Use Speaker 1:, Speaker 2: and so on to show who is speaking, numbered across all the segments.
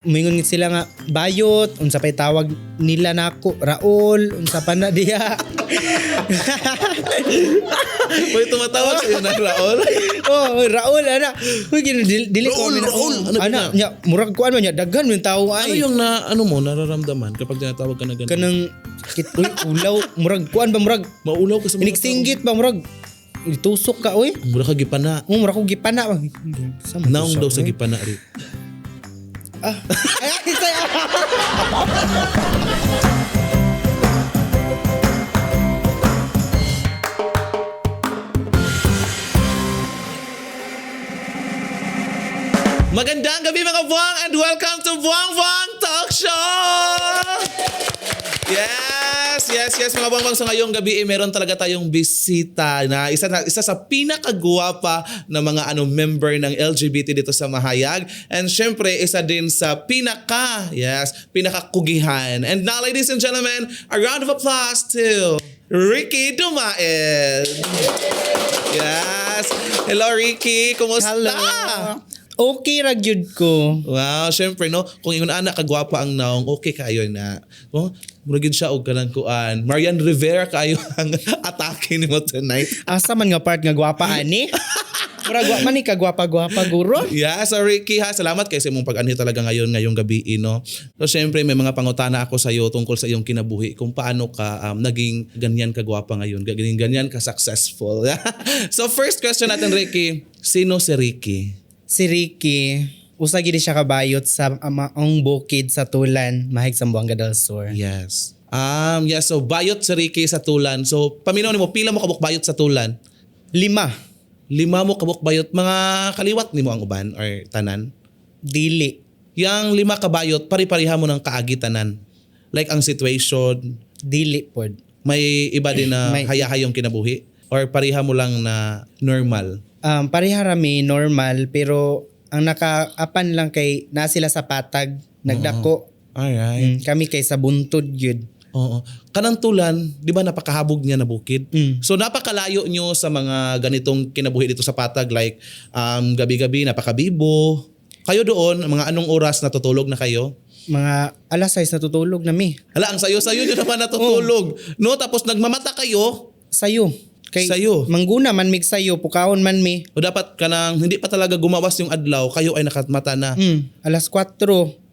Speaker 1: Mingon sila nga bayot, unsa pay tawag nila nako, Raul, unsa pa na diha.
Speaker 2: May tumatawag sa iyo na Raul.
Speaker 1: Oh, Raul ana. Uy, dili ko
Speaker 2: Raul, Raul, ano
Speaker 1: ana,
Speaker 2: ba na?
Speaker 1: Nya, murag kuan man nya daghan man tawo
Speaker 2: Ano
Speaker 1: ay.
Speaker 2: yung na ano mo nararamdaman kapag tinatawag ka na ganun?
Speaker 1: Kanang kit uy, ulaw, murag kuan ba murag
Speaker 2: Maulaw ka sa mga
Speaker 1: inigsinggit ba murag itusok ka oy.
Speaker 2: tao. Mura ka gipana.
Speaker 1: Oh, murag ko gipana. Sa man to
Speaker 2: Naong
Speaker 1: siya,
Speaker 2: daw sa
Speaker 1: oy?
Speaker 2: gipana rin.
Speaker 1: Ah. Ay, ay, ay,
Speaker 2: Magandang gabi, mga buwang, and welcome to Buwang Buwang Talk Show! Yes, mga buwang buwang. So ngayong gabi, eh, meron talaga tayong bisita na isa sa pinakagwapa na mga ano member ng LGBT dito sa Mahayag. And syempre, isa din sa pinakakugihan. And now, ladies and gentlemen, a round of applause to Ricky Dumael. Yes. Hello, Ricky. Kumusta?
Speaker 1: Hello. Okay ra gyud ko.
Speaker 2: Wow, syempre no, kung ingon ana kagwapa ang naong, okay kayo na. Oh, murag gyud siya og kanang kuan. Marian Rivera kayo ang atake nimo tonight.
Speaker 1: Asa man nga part nga gwapa ani? Murag wa man ni kagwapa-gwapa guro.
Speaker 2: Yeah, so Ricky ha, salamat kay sa imong pag-anhi talaga ngayon ngayong gabi, no. So syempre may mga pangutana ako sa iyo tungkol sa iyong kinabuhi, kung paano ka naging ganyan kagwapa ngayon, ganyan ganyan ka successful. So first question natin, Ricky, sino si Ricky?
Speaker 1: Si Ricky, usa gid siya kabayot sa amaong bukid sa Tulan, Mahig, Zamboanga del Sur.
Speaker 2: Yes. Yeah, so bayot si Ricky sa Tulan. So paminaw nimo, pila mo kabuk bayot sa Tulan?
Speaker 1: 5.
Speaker 2: 5 mo kabuk bayot, mga kaliwat nimo ang uban or tanan?
Speaker 1: Dili.
Speaker 2: Yang 5 kabayot, pari-pariha mo ng kaagi tanan. Like ang situation,
Speaker 1: Dili pod.
Speaker 2: may iba din na
Speaker 1: May-
Speaker 2: hayahayong kinabuhi or pariha mo lang na normal.
Speaker 1: Pareha rami normal pero ang nakaapan lang kay na sila sa patag nagdako.
Speaker 2: Alright.
Speaker 1: Kami kay sa buntod gyud.
Speaker 2: Oo. Kanang Tulan, di ba napakahabog niya na bukid?
Speaker 1: Mm.
Speaker 2: So napakalayo nyo sa mga ganitong kinabuhi dito sa patag, like gabi-gabi napakabibo. Kayo doon, mga anong oras natutulog na kayo?
Speaker 1: Mga alas 6 natutulog na mi.
Speaker 2: Hala, ang sayo-sayo nyo naman natutulog. No, tapos nagmamata kayo.
Speaker 1: Sayo. Kay
Speaker 2: Sayo.
Speaker 1: Mangguna man mig sayo, pukaon man mi.
Speaker 2: O dapat kanang hindi pa talaga gumawas yung adlaw, kayo ay nakamata na.
Speaker 1: Alas 4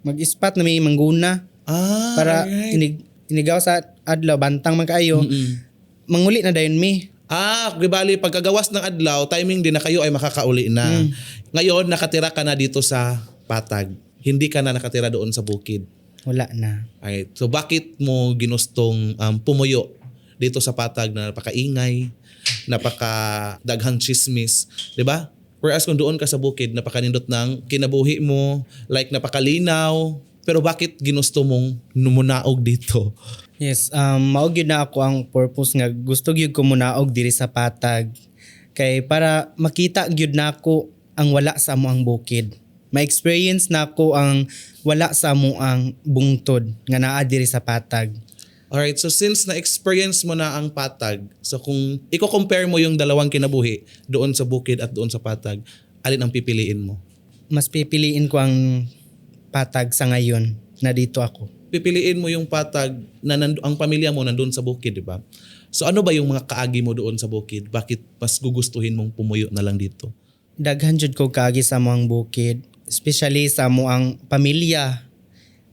Speaker 1: mag-ispat na mi mangguna
Speaker 2: Ah,
Speaker 1: para
Speaker 2: alright.
Speaker 1: inigaw sa adlaw bantang man kaayo. Manguli na dayon mi.
Speaker 2: Ah, di bali pagkagawas ng adlaw, timing din na kayo ay makakauli na. Ngayon, nakatira ka na dito sa patag. Hindi ka na nakatira doon sa bukid.
Speaker 1: Wala na.
Speaker 2: Alright. So bakit mo ginustong pumuyo dito sa patag na napakaingay, napaka daghang chismis, 'di ba? Whereas kung doon ka sa bukid, napakanindot ng kinabuhi mo, like napakalinaw. Pero bakit ginusto mong numunaog dito?
Speaker 1: Yes, mao gyud na ako ang purpose nga gusto gyud ko munaog diri sa patag kay para makita gyud nako ang wala sa amo ang bukid. Ma-experience nako ang wala sa amo ang bungtod nga naa diri sa patag.
Speaker 2: Alright, so since na-experience mo na ang patag, so kung i-compare mo yung dalawang kinabuhi doon sa bukid at doon sa patag, alin ang pipiliin mo?
Speaker 1: Mas pipiliin ko ang patag sa ngayon na dito ako.
Speaker 2: Pipiliin mo yung patag na ang pamilya mo nandun sa bukid, di ba? So ano ba yung mga kaagi mo doon sa bukid? Bakit mas gugustuhin mong pumuyo na lang dito?
Speaker 1: Daghan jud ko kaagi sa among bukid, especially sa among pamilya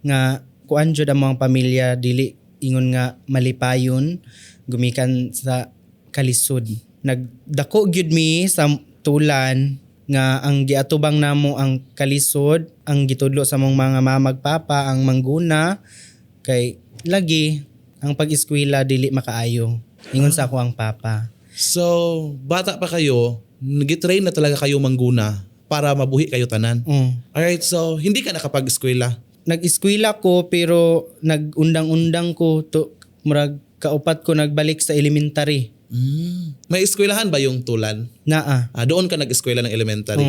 Speaker 1: nga kuan jud among pamilya dili ingon nga malipayon gumikan sa kalisod. Nagdako gyud mi sa Tulan nga ang giatubang namo ang kalisod, ang gitudlo sa among mga mamag papa ang mangguna kay lagi ang pag-eskwela dili makaayo. Ingon sa ako ang papa.
Speaker 2: So, bata pa kayo, nag-train na talaga kayo mangguna para mabuhi kayo tanan. Alright, so hindi ka nakapag-eskwela.
Speaker 1: Nag-eskwela ko pero nag-undang-undang ko to murag kaupat ko nagbalik sa elementary.
Speaker 2: May eskwelahan ba yung Tulan?
Speaker 1: Naa.
Speaker 2: Ah, doon ka nag-eskwela ng elementary.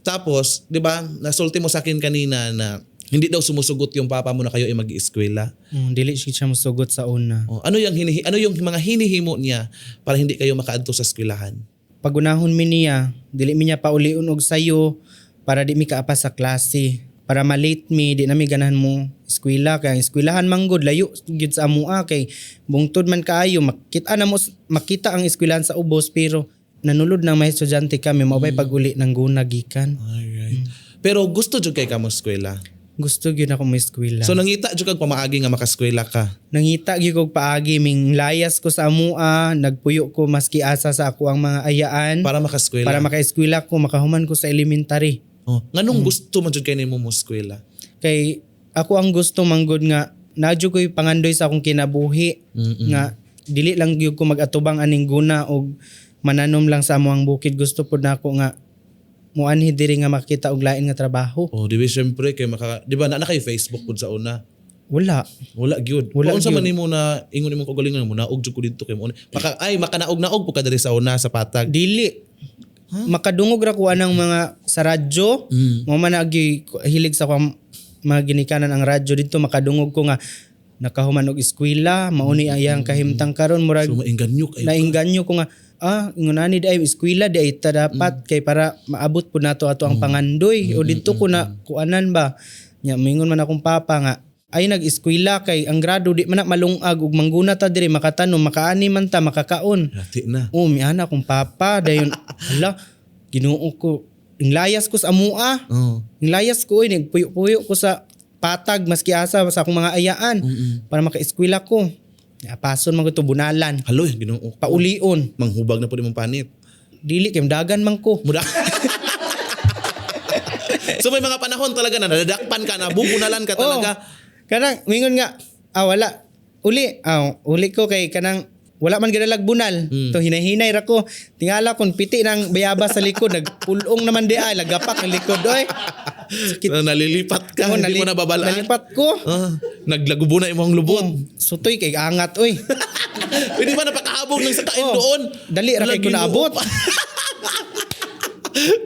Speaker 2: Tapos, 'di ba, nasulti mo sa akin kanina na hindi daw sumusugot yung papa mo na kayo ay mag-eskwela.
Speaker 1: Dili siya mosugot sa una.
Speaker 2: Oh, ano yung ano yung mga hinihimo niya para hindi kayo makaadto sa eskwelahan?
Speaker 1: Pagunahon mi niya, dili mi niya paulion og sayo para di mi kaapas sa klase. Para ma-late mi, di na mi ganahan mo eskwela kay ang eskwelahan manggod layo gyud sa amoa kay bungtod man kaayo makita na mo, makita ang eskwelahan sa ubos, pero nanulod ng may estudyante kami mao bay pag-uli ng guna gikan.
Speaker 2: Alright. Pero gusto jud kay ka mo eskwela?
Speaker 1: Gusto gyud ako mo eskwela.
Speaker 2: So nangita jud kag pamaagi nga makaskwela ka.
Speaker 1: Nangita gyud kog paagi, ming layas ko sa amua, nagpuyo ko maski asa sa ako ang mga ayaan
Speaker 2: para makaskwela.
Speaker 1: Para makaeskwela ko, makahuman ko sa elementary.
Speaker 2: Oh, nganong gusto man jud kay nimo mo eskwela?
Speaker 1: Kay ako ang gusto manggod nga nadyo ko'y pangandoy sa akong kinabuhi nga dili lang gyud ko mag-atubang aning guna og mananom lang sa amoang bukid. Gusto pud nako nga muanhi diri nga makita og lain nga trabaho.
Speaker 2: Oh, di ba syempre kay maka, di ba na kay Facebook pud sa una?
Speaker 1: Wala.
Speaker 2: Wala gyud.
Speaker 1: Wala
Speaker 2: Kung unsa
Speaker 1: gyud.
Speaker 2: man nimo na ingon imong kaugalingon mo naog jud ko didto kay mo. Maka ay makanaog-naog pud ka diri sa una sa patag.
Speaker 1: Dili. Makadungog ra ko anang mga sa radyo. Mao man agi hilig sa akong mga ginikanan ang radyo didto, makadungog ko nga nakahuman og eskwela, mauni ang iyang kahimtang karon, murag
Speaker 2: So mainganyo kay
Speaker 1: nainganyo ko nga ingon ani di ay eskwela di ay ta dapat kay para maabot pud nato ato ang pangandoy. O didto ko na kuanan ba nya, moingon man akong papa nga ay nag-eskwela kay ang grado di man na malungag ug mangguna ta diri, makatanom, makaani man ta, makakaon.
Speaker 2: Hati na.
Speaker 1: Oh, miana akong papa dayon, hala, Ginoo ko, layas ko sa amua. Layas ko oy, nagpuyo-puyo ko sa patag maski asa sa akong mga ayaan para maka-eskwela ko. Apason man ko to bunalan.
Speaker 2: Haloy, Ginoo ko.
Speaker 1: Paulion.
Speaker 2: Manghubag na pud imong panit.
Speaker 1: Dili kay dagan man ko.
Speaker 2: Muda. So may mga panahon talaga na nadadakpan ka na bubunalan ka talaga.
Speaker 1: Oh, kanang mingon nga wala uli, uli ko kay kanang wala man gadalag bunal. To hinahinay ra ko. Tingala kon piti ng bayabas sa likod, nagpulong naman di ay lagapak ang likod oy. Sakit.
Speaker 2: Na nalilipat ka,
Speaker 1: Oh,
Speaker 2: hindi mo nababalaan.
Speaker 1: Nalipat ko.
Speaker 2: Ah, naglagubo na imong lubot.
Speaker 1: Oh, sutoy kay angat oy.
Speaker 2: Hindi ba napakahabog ng sakain
Speaker 1: Oh,
Speaker 2: doon?
Speaker 1: dali ra kay ko
Speaker 2: Lagi
Speaker 1: naabot.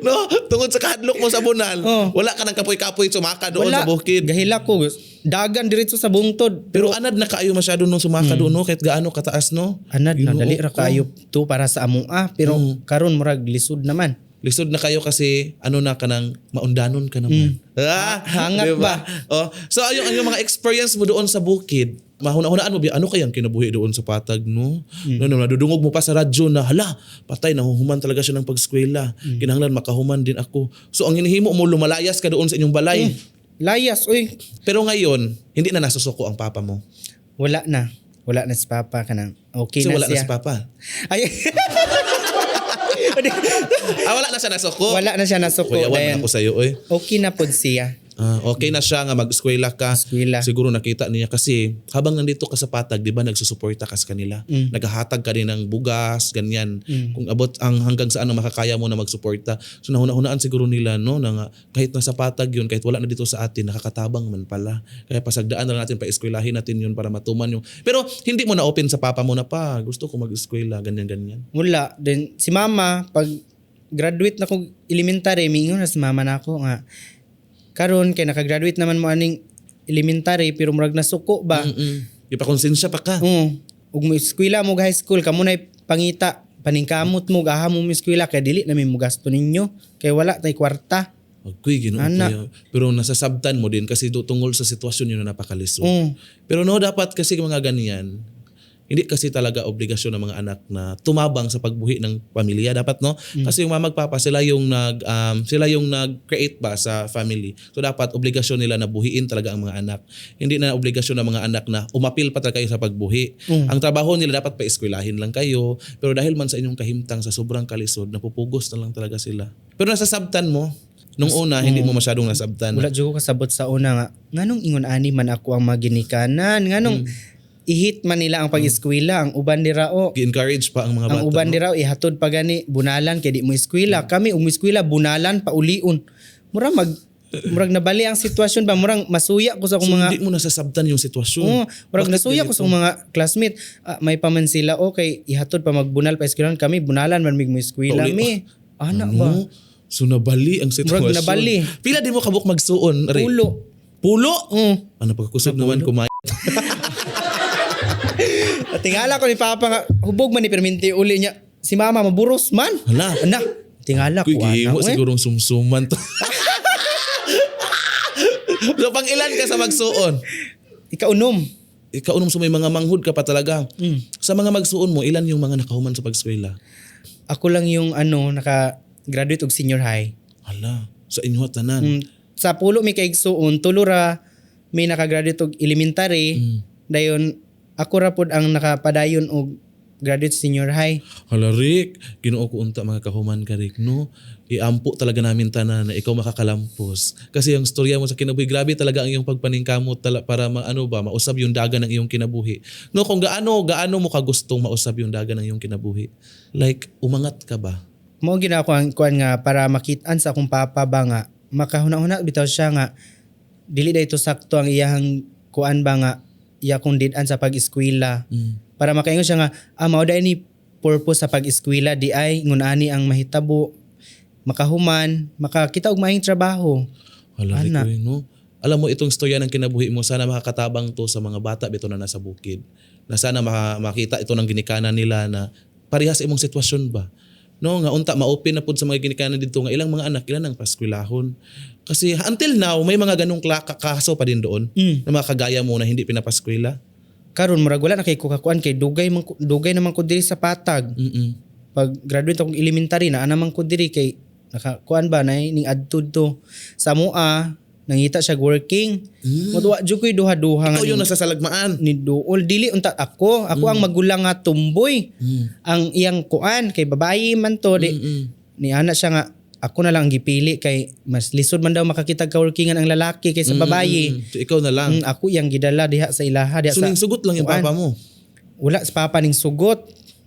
Speaker 2: No, tungod sa kahadlok mo sa bunal,
Speaker 1: Oh.
Speaker 2: wala ka ng kapoy-kapoy sumaka doon
Speaker 1: Wala.
Speaker 2: sa bukid.
Speaker 1: Gahila ko. Dagan diretso sa bungtod.
Speaker 2: Pero anad na kaayo masyado nung sumaka doon, no? Kahit gaano kataas, no?
Speaker 1: Anad na
Speaker 2: Ginoo
Speaker 1: dali ra
Speaker 2: ko.
Speaker 1: kaayo to para sa amoa, pero karon murag lisod naman.
Speaker 2: Lisod na kayo kasi ano na ka ng maundanon ka naman. Ah,
Speaker 1: Hangat
Speaker 2: diba? Oh, so ayun ang yung mga experience mo doon sa bukid, mahuna-hunaan mo ba ano kayang kinabuhi doon sa patag, no? No, no, nadudungog mo pa sa radyo na hala, patay nahuhuman talaga siya ng pagskwela. Kinahanglan makahuman din ako. So ang hinihimo mo, lumalayas ka doon sa inyong balay.
Speaker 1: Layas oy.
Speaker 2: Pero ngayon, hindi na nasusuko ang papa mo.
Speaker 1: Wala na. Wala na si papa kanang. Okay
Speaker 2: Kasi
Speaker 1: na
Speaker 2: wala na
Speaker 1: siya.
Speaker 2: si papa.
Speaker 1: Ay.
Speaker 2: Ah, wala na siya nasuko.
Speaker 1: Wala na siya nasuko.
Speaker 2: Kuya, wala
Speaker 1: Dayon,
Speaker 2: ako sa iyo, oy.
Speaker 1: okay na pod siya.
Speaker 2: Ah, okay na siya nga mag-eskwela ka.
Speaker 1: Eskwela.
Speaker 2: Siguro nakita niya kasi habang nandito ka sa patag, 'di ba, nagsusuporta ka sa kanila. Naghahatag ka din ng bugas, ganyan. Kung abot ang hanggang saan ang makakaya mo na magsuporta. So nahuna-hunaan siguro nila, no, na nga, kahit nasa patag 'yun, kahit wala na dito sa atin, nakakatabang man pala. Kaya pasagdaan na lang natin, paeskwelahin natin 'yun para matuman yung. Pero hindi mo na open sa papa mo na pa, gusto ko mag-eskwela, ganyan ganyan.
Speaker 1: Wala. Then si mama pag graduate na ko elementary, miingon na si mama na ako nga karon kay nakagraduate naman mo aning elementary pero murag nasuko ba.
Speaker 2: Ipakonsensya pa ka.
Speaker 1: Oo. Ug mo eskwela mo high school kamo nay pangita paningkamot mo gaha mo eskwela kay dili na mi mo gasto ninyo kay wala tay kwarta.
Speaker 2: Agoy, Ginoo
Speaker 1: Ana.
Speaker 2: kayo. Pero nasasabtan mo din kasi tungol sa sitwasyon yun na napakalisod.
Speaker 1: Oo.
Speaker 2: Pero no, dapat kasi mga ganyan, hindi kasi talaga obligasyon ng mga anak na tumabang sa pagbuhi ng pamilya dapat, no? Kasi yung mama at papa, sila yung nag-create ba sa family. So dapat obligasyon nila na buhiin talaga ang mga anak. Hindi na obligasyon ng mga anak na umapil pa talaga kayo sa pagbuhi. Ang trabaho nila dapat paeskwelahin lang kayo, pero dahil man sa inyong kahimtang sa sobrang kalisod, napupugos na lang talaga sila. Pero nasasabtan mo nung una, hindi mo masyadong nasabtan.
Speaker 1: Wala jud ko kasabot sa una nga nganong ingon ani man ako ang maginikanan, nganong ihit man nila ang pag-eskwela, ang uban dira o
Speaker 2: Gi-encourage pa ang mga
Speaker 1: ang
Speaker 2: bata.
Speaker 1: uban
Speaker 2: no?
Speaker 1: dira o ihatod pa gani bunalan kay di mo eskwela. Kami ug eskwela bunalan paulion. Mura mag murag nabali ang sitwasyon ba, murang masuya ko sa akong
Speaker 2: So,
Speaker 1: mga
Speaker 2: hindi mo nasasabtan yung sitwasyon.
Speaker 1: Oo, murag
Speaker 2: Bakit
Speaker 1: nasuya ko
Speaker 2: ganito?
Speaker 1: sa akong mga classmate. Ah, may paman sila okay ihatod pa magbunal pa eskwelahan, kami bunalan man mig mo eskwela
Speaker 2: Pauli-
Speaker 1: mi. Ana ba?
Speaker 2: Ano? So nabali ang sitwasyon.
Speaker 1: Murag nabali.
Speaker 2: Pila di mo kabuk magsuon, Ray?
Speaker 1: Pulo.
Speaker 2: Pulo?
Speaker 1: Mm.
Speaker 2: Ano pagkakusog naman kumain?
Speaker 1: Tingala ko ni Papa nga hubog man ni perminti uli niya. Si Mama maburos man.
Speaker 2: Hala.
Speaker 1: Ana, tingala ko
Speaker 2: Kuy,
Speaker 1: ana.
Speaker 2: gihimo
Speaker 1: eh.
Speaker 2: sigurong sumsuman to. So pang ilan ka sa magsuon?
Speaker 1: Ikaunom.
Speaker 2: Ikaunom, so may mga manghud ka pa talaga. Sa mga magsuon mo, ilan yung mga nakahuman sa pag-eskwela?
Speaker 1: Ako lang yung ano, naka-graduate og senior high.
Speaker 2: Hala, sa inyo tanan.
Speaker 1: Sa 10 mi kaigsuon, 3 ra may nakagraduate og elementary. Dayon ako ra pod ang nakapadayon og graduate senior high.
Speaker 2: Hala Rick, Ginoo ko, unta mga kahuman ka, Rick, no? Iampo talaga namin tanan na ikaw makakalampos. Kasi yung storya mo sa kinabuhi, grabe talaga ang iyong pagpaningkamot para ano ba, mausab yung dagan ng iyong kinabuhi. No, kung gaano gaano mo kagustong mausab yung dagan ng iyong kinabuhi. Like, umangat ka ba?
Speaker 1: Mao gina ako ang kuan nga para makitaan sa akong papa ba nga makahuna-huna bitaw siya nga dili dayto sakto ang iyahang kuan ba nga iya kong did-an sa pag-eskwela. Para makaingon siya nga mao dai ni purpose sa pag-eskwela, di ay ngun ani ang mahitabo, makahuman, makakita og maayong trabaho.
Speaker 2: Hala, Rick,
Speaker 1: Ana.
Speaker 2: oy, no? Alam mo, itong storya ng kinabuhi mo, sana makakatabang to sa mga bata bito na nasa bukid. Na sana makita ito ng ginikanan nila na parehas imong sitwasyon ba. No, nga unta ma-open na pud sa mga ginikanan dito nga ilang mga anak ilan ang paskwelahon. Kasi until now may mga ganong kaso pa din doon na mga kagaya mo na hindi pinapaskwela.
Speaker 1: Karon murag wala na kay kukakuan kay dugay naman ko diri sa Patag. Pag graduate akong elementary na naman ko diri kay nakakuan ba na ning adto to sa mua, nangita siya working. Moduwa jud ko'y duha-duha nga
Speaker 2: Ikaw yung
Speaker 1: ni,
Speaker 2: nasa salagmaan.
Speaker 1: Ni duol dili unta ako, ako ang magulang nga tumboy. Ang iyang kuan kay babayi man to di ni ana siya nga ako na lang ang gipili kay mas lisod man daw makakita ka workingan ang lalaki kaysa babayi.
Speaker 2: So ikaw na lang.
Speaker 1: Ako iyang gidala diha sa ilaha diha
Speaker 2: So
Speaker 1: sa
Speaker 2: ning sugot lang yung
Speaker 1: kuan.
Speaker 2: Papa mo.
Speaker 1: Wala sa papa ning sugot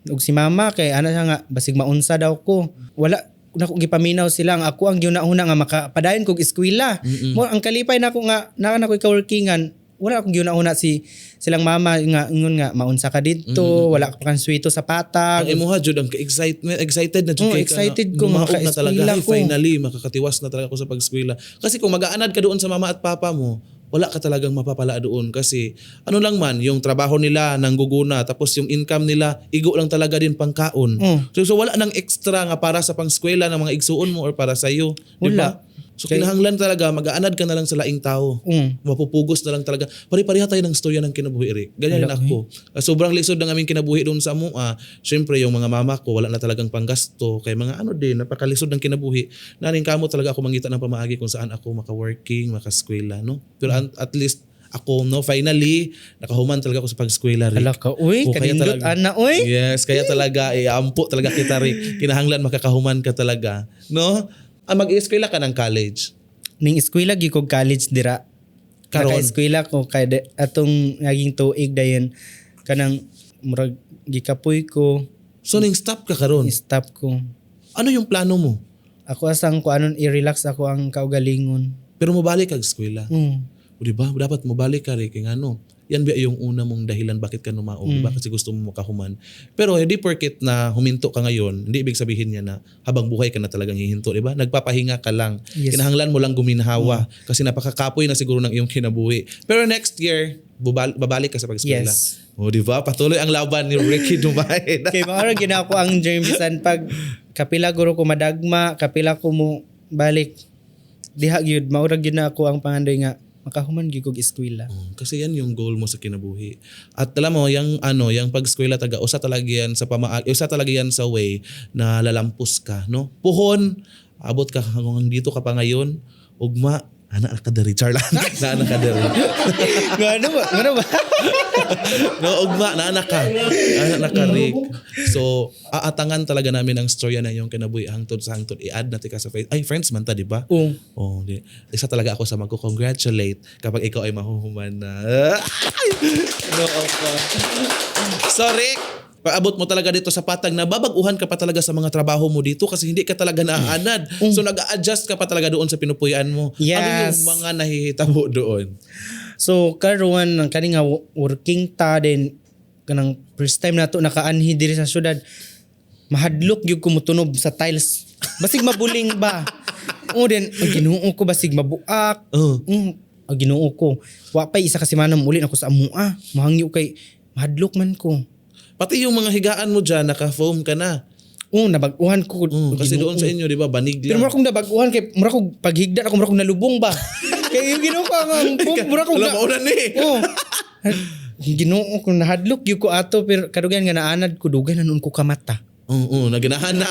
Speaker 1: ug si mama kay ana siya nga basig maunsa daw ko. Wala nako gipaminaw sila nga ako ang giuna-una nga makapadayon kog eskwela. Mo ang kalipay nako nga naa na ko'y kaworkingan. Wala akong giuna-una si silang mama nga ingon nga maunsa ka didto, wala ka pa kang swito sa Patag.
Speaker 2: Ang imuha jud ang excitement, excited na jud
Speaker 1: Oo,
Speaker 2: kay ka
Speaker 1: excited
Speaker 2: na,
Speaker 1: ko,
Speaker 2: lumaog na talaga.
Speaker 1: maka-eskwela
Speaker 2: Ay,
Speaker 1: ko.
Speaker 2: finally makakatiwas na talaga ako sa pag-eskwela. Kasi kung mag-aanad ka doon sa mama at papa mo, wala ka talagang mapapala doon kasi ano lang man yung trabaho nila nangguguna, tapos yung income nila igo lang talaga din pangkaon. So wala nang extra nga para sa pangskwela ng mga igsuon mo or para sa iyo, di
Speaker 1: Wala.
Speaker 2: ba? So kinahanglan talaga mag-aanad ka na lang sa laing tao. Mapupugos na lang talaga. Pare-pareha tayo ng storya ng kinabuhi, Rick. Ganyan din ako. Sobrang lisod ng aming kinabuhi doon sa Mua. Siyempre, yung mga mama ko, wala na talagang panggasto. Kay mga ano din, napakalisod ng kinabuhi. Naning kamo talaga ako mangita ng pamaagi kung saan ako maka-working, maka-eskwela, no? Pero at least ako, no, finally, nakahuman talaga ako sa pag-eskwela, Rick.
Speaker 1: Hala ka, uy,
Speaker 2: Oh, kaya
Speaker 1: kanindot
Speaker 2: talaga.
Speaker 1: ana, uy.
Speaker 2: Yes, kaya talaga iampo talaga kita, Rick. Kinahanglan makakahuman ka talaga, no? Mag-eskwela ka ng college.
Speaker 1: Ning eskwela gyud kog college dira.
Speaker 2: Karon?
Speaker 1: Naka-eskwela ko kay atong naging tuig, dayon kanang murag gikapoy ko,
Speaker 2: So ning stop ka karon.
Speaker 1: Stop ko.
Speaker 2: Ano yung plano mo?
Speaker 1: Ako asang ko anon i-relax ako ang kaugalingon.
Speaker 2: Pero mobalik kag eskwela. O di ba? Dapat mobalik ka rin kay ngano. Yan ba yung una mong dahilan bakit ka numaog, di ba? Kasi gusto mo makahuman. Pero hindi porket na huminto ka ngayon, hindi ibig sabihin niya na habang buhay ka na talagang hihinto, di ba? Nagpapahinga ka lang.
Speaker 1: Yes.
Speaker 2: Kinahanglan mo lang guminhawa kasi napakakapoy na siguro ng iyong kinabuhi. Pero next year, babalik ka sa pag-eskwela.
Speaker 1: Yes.
Speaker 2: O di ba? Patuloy ang laban ni Ricky Dumain.
Speaker 1: Kay mao ra gyud ako ang dream bisan pag kapila guro ko madagma, kapila ko mo balik diha gyud, mao ra gyud na ako ang pangandoy nga makahuman gyud kog eskwela.
Speaker 2: Oh, kasi yan yung goal mo sa kinabuhi. At alam mo, yung ano, yung pag-eskwela taga, usa talaga yan sa pamaagi, usa talaga yan sa way na lalampos ka, no? Puhon, abot ka hanggang dito ka pa ngayon, ugma, ana ka diri, char lang. Naa ka diri.
Speaker 1: Ngano ba? Ngano ba?
Speaker 2: No, ugma, naa ka. Naa ka, Rick. So, aatangan talaga namin ang storya na yung kinabuhi hangtod sa hangtod. I-add natin ka sa face. Ay, friends man ta, di ba?
Speaker 1: Oo.
Speaker 2: Oh, di. Isa talaga ako sa magko-congratulate kapag ikaw ay mahuhuman na. No, okay. So, Rick, paabot mo talaga dito sa Patag na babaguhan ka pa talaga sa mga trabaho mo dito kasi hindi ka talaga naaanad. So, nag-a-adjust ka pa talaga doon sa pinupuyan mo. Ano yung mga nahihitabo doon?
Speaker 1: So karon ang kani nga working ta din kanang first time nato nakaanhi diri sa syudad, mahadlok gyud ko motunob sa tiles. Basig mabuling ba? O then ang Ginoo ko, basig mabuak. Ang Ginoo ko. Wa pa isa ka semana muli na ko sa amua. Mahangyo kay mahadlok man ko.
Speaker 2: Pati yung mga higaan mo dyan, naka-foam ka na.
Speaker 1: Oh, nabag-uhan ko.
Speaker 2: Kasi
Speaker 1: Ginoo.
Speaker 2: doon sa inyo, di ba, banig
Speaker 1: Pero
Speaker 2: lang.
Speaker 1: mura kong nabag-uhan kay mura kong paghigda ako, mura kong nalubong ba. Kay yung Ginoo ko ang mura ko
Speaker 2: Alam mo na ni.
Speaker 1: Oh. Ginoo ko, nahadlok gyud ko ato, pero kadugayan nga naanad ko, dugay na noon ko kamata.
Speaker 2: Oo, naganahan na.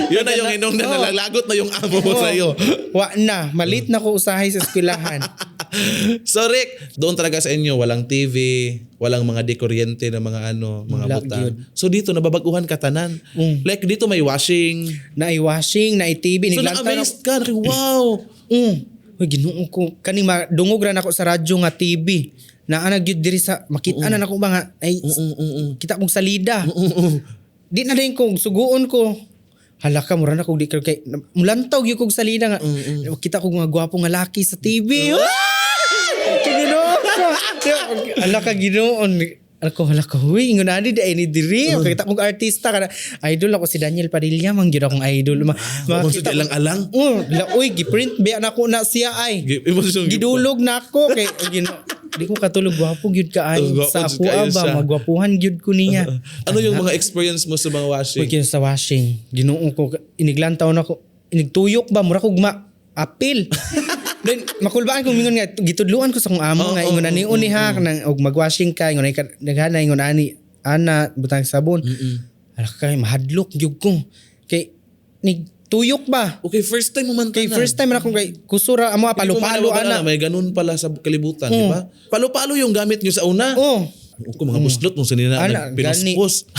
Speaker 2: Yun na yung inong na nalalagot na yung amo mo sa'yo.
Speaker 1: Wa na, malit na ko usahay sa eskwelahan.
Speaker 2: So Rick, doon talaga sa inyo, walang TV, walang mga dekuryente na mga ano, mga
Speaker 1: Wala
Speaker 2: butang.
Speaker 1: gyud.
Speaker 2: So dito, nababaguhan ka tanan. Like dito may washing.
Speaker 1: Naay washing, naay TV,
Speaker 2: So
Speaker 1: niglantaw na
Speaker 2: na-amaze ka. Wow!
Speaker 1: Uy, Ginoo ko. Kaning madungog ra nako sa radyo nga TV. Naa na gyud diri sa makita na nako ba nga ay kita kong salida. Di na din kong suguon ko. Hala ka, mura na kog di ka kay mulantaw gyud kog salida nga. Kita kog mga gwapo nga laki sa TV. Ah! Ginoo ko. Hala ka, Ginoo. Ako, hala ka, huy, ingon ani di ay ni diri. Kita kog artista kana. Idol ako si Daniel Padilla, man gyud akong idol.
Speaker 2: Makita
Speaker 1: Makita
Speaker 2: lang alang.
Speaker 1: Oh, la, uy, giprint biya na ko na siya ay. Gidulog na ako kay gino, di ko katulog, gwapo gyud ka ay
Speaker 2: Oh, gwapo
Speaker 1: sa
Speaker 2: jud
Speaker 1: ako
Speaker 2: kaayo
Speaker 1: ba
Speaker 2: siya.
Speaker 1: magwapuhan gyud ko niya.
Speaker 2: Ano yung mga experience mo sa mga washing?
Speaker 1: Uy, kaya sa washing, Ginoo ko, iniglantaw na ko, inigtuyok ba mura kog ma apil. Then makulbaan kong mingon nga gitudluan ko sa kong amo nga ingon ani uni ha kanang og magwashing ka, ingon ani ka daghana, ingon ani ana butang sabon. Ala kay mahadlok gyud ko. Kay nigtuyok ba?
Speaker 2: Okay, first time mo man
Speaker 1: Kay
Speaker 2: tanan.
Speaker 1: first time na akong kay kusura amo
Speaker 2: Hindi ko
Speaker 1: palo-palo
Speaker 2: man
Speaker 1: ana.
Speaker 2: na, may ganun pala sa kalibutan, di ba? Palo-palo yung gamit nyo sa una.
Speaker 1: Oh.
Speaker 2: Ko mga buslot nung sinina
Speaker 1: Ana,
Speaker 2: nagpinuspos.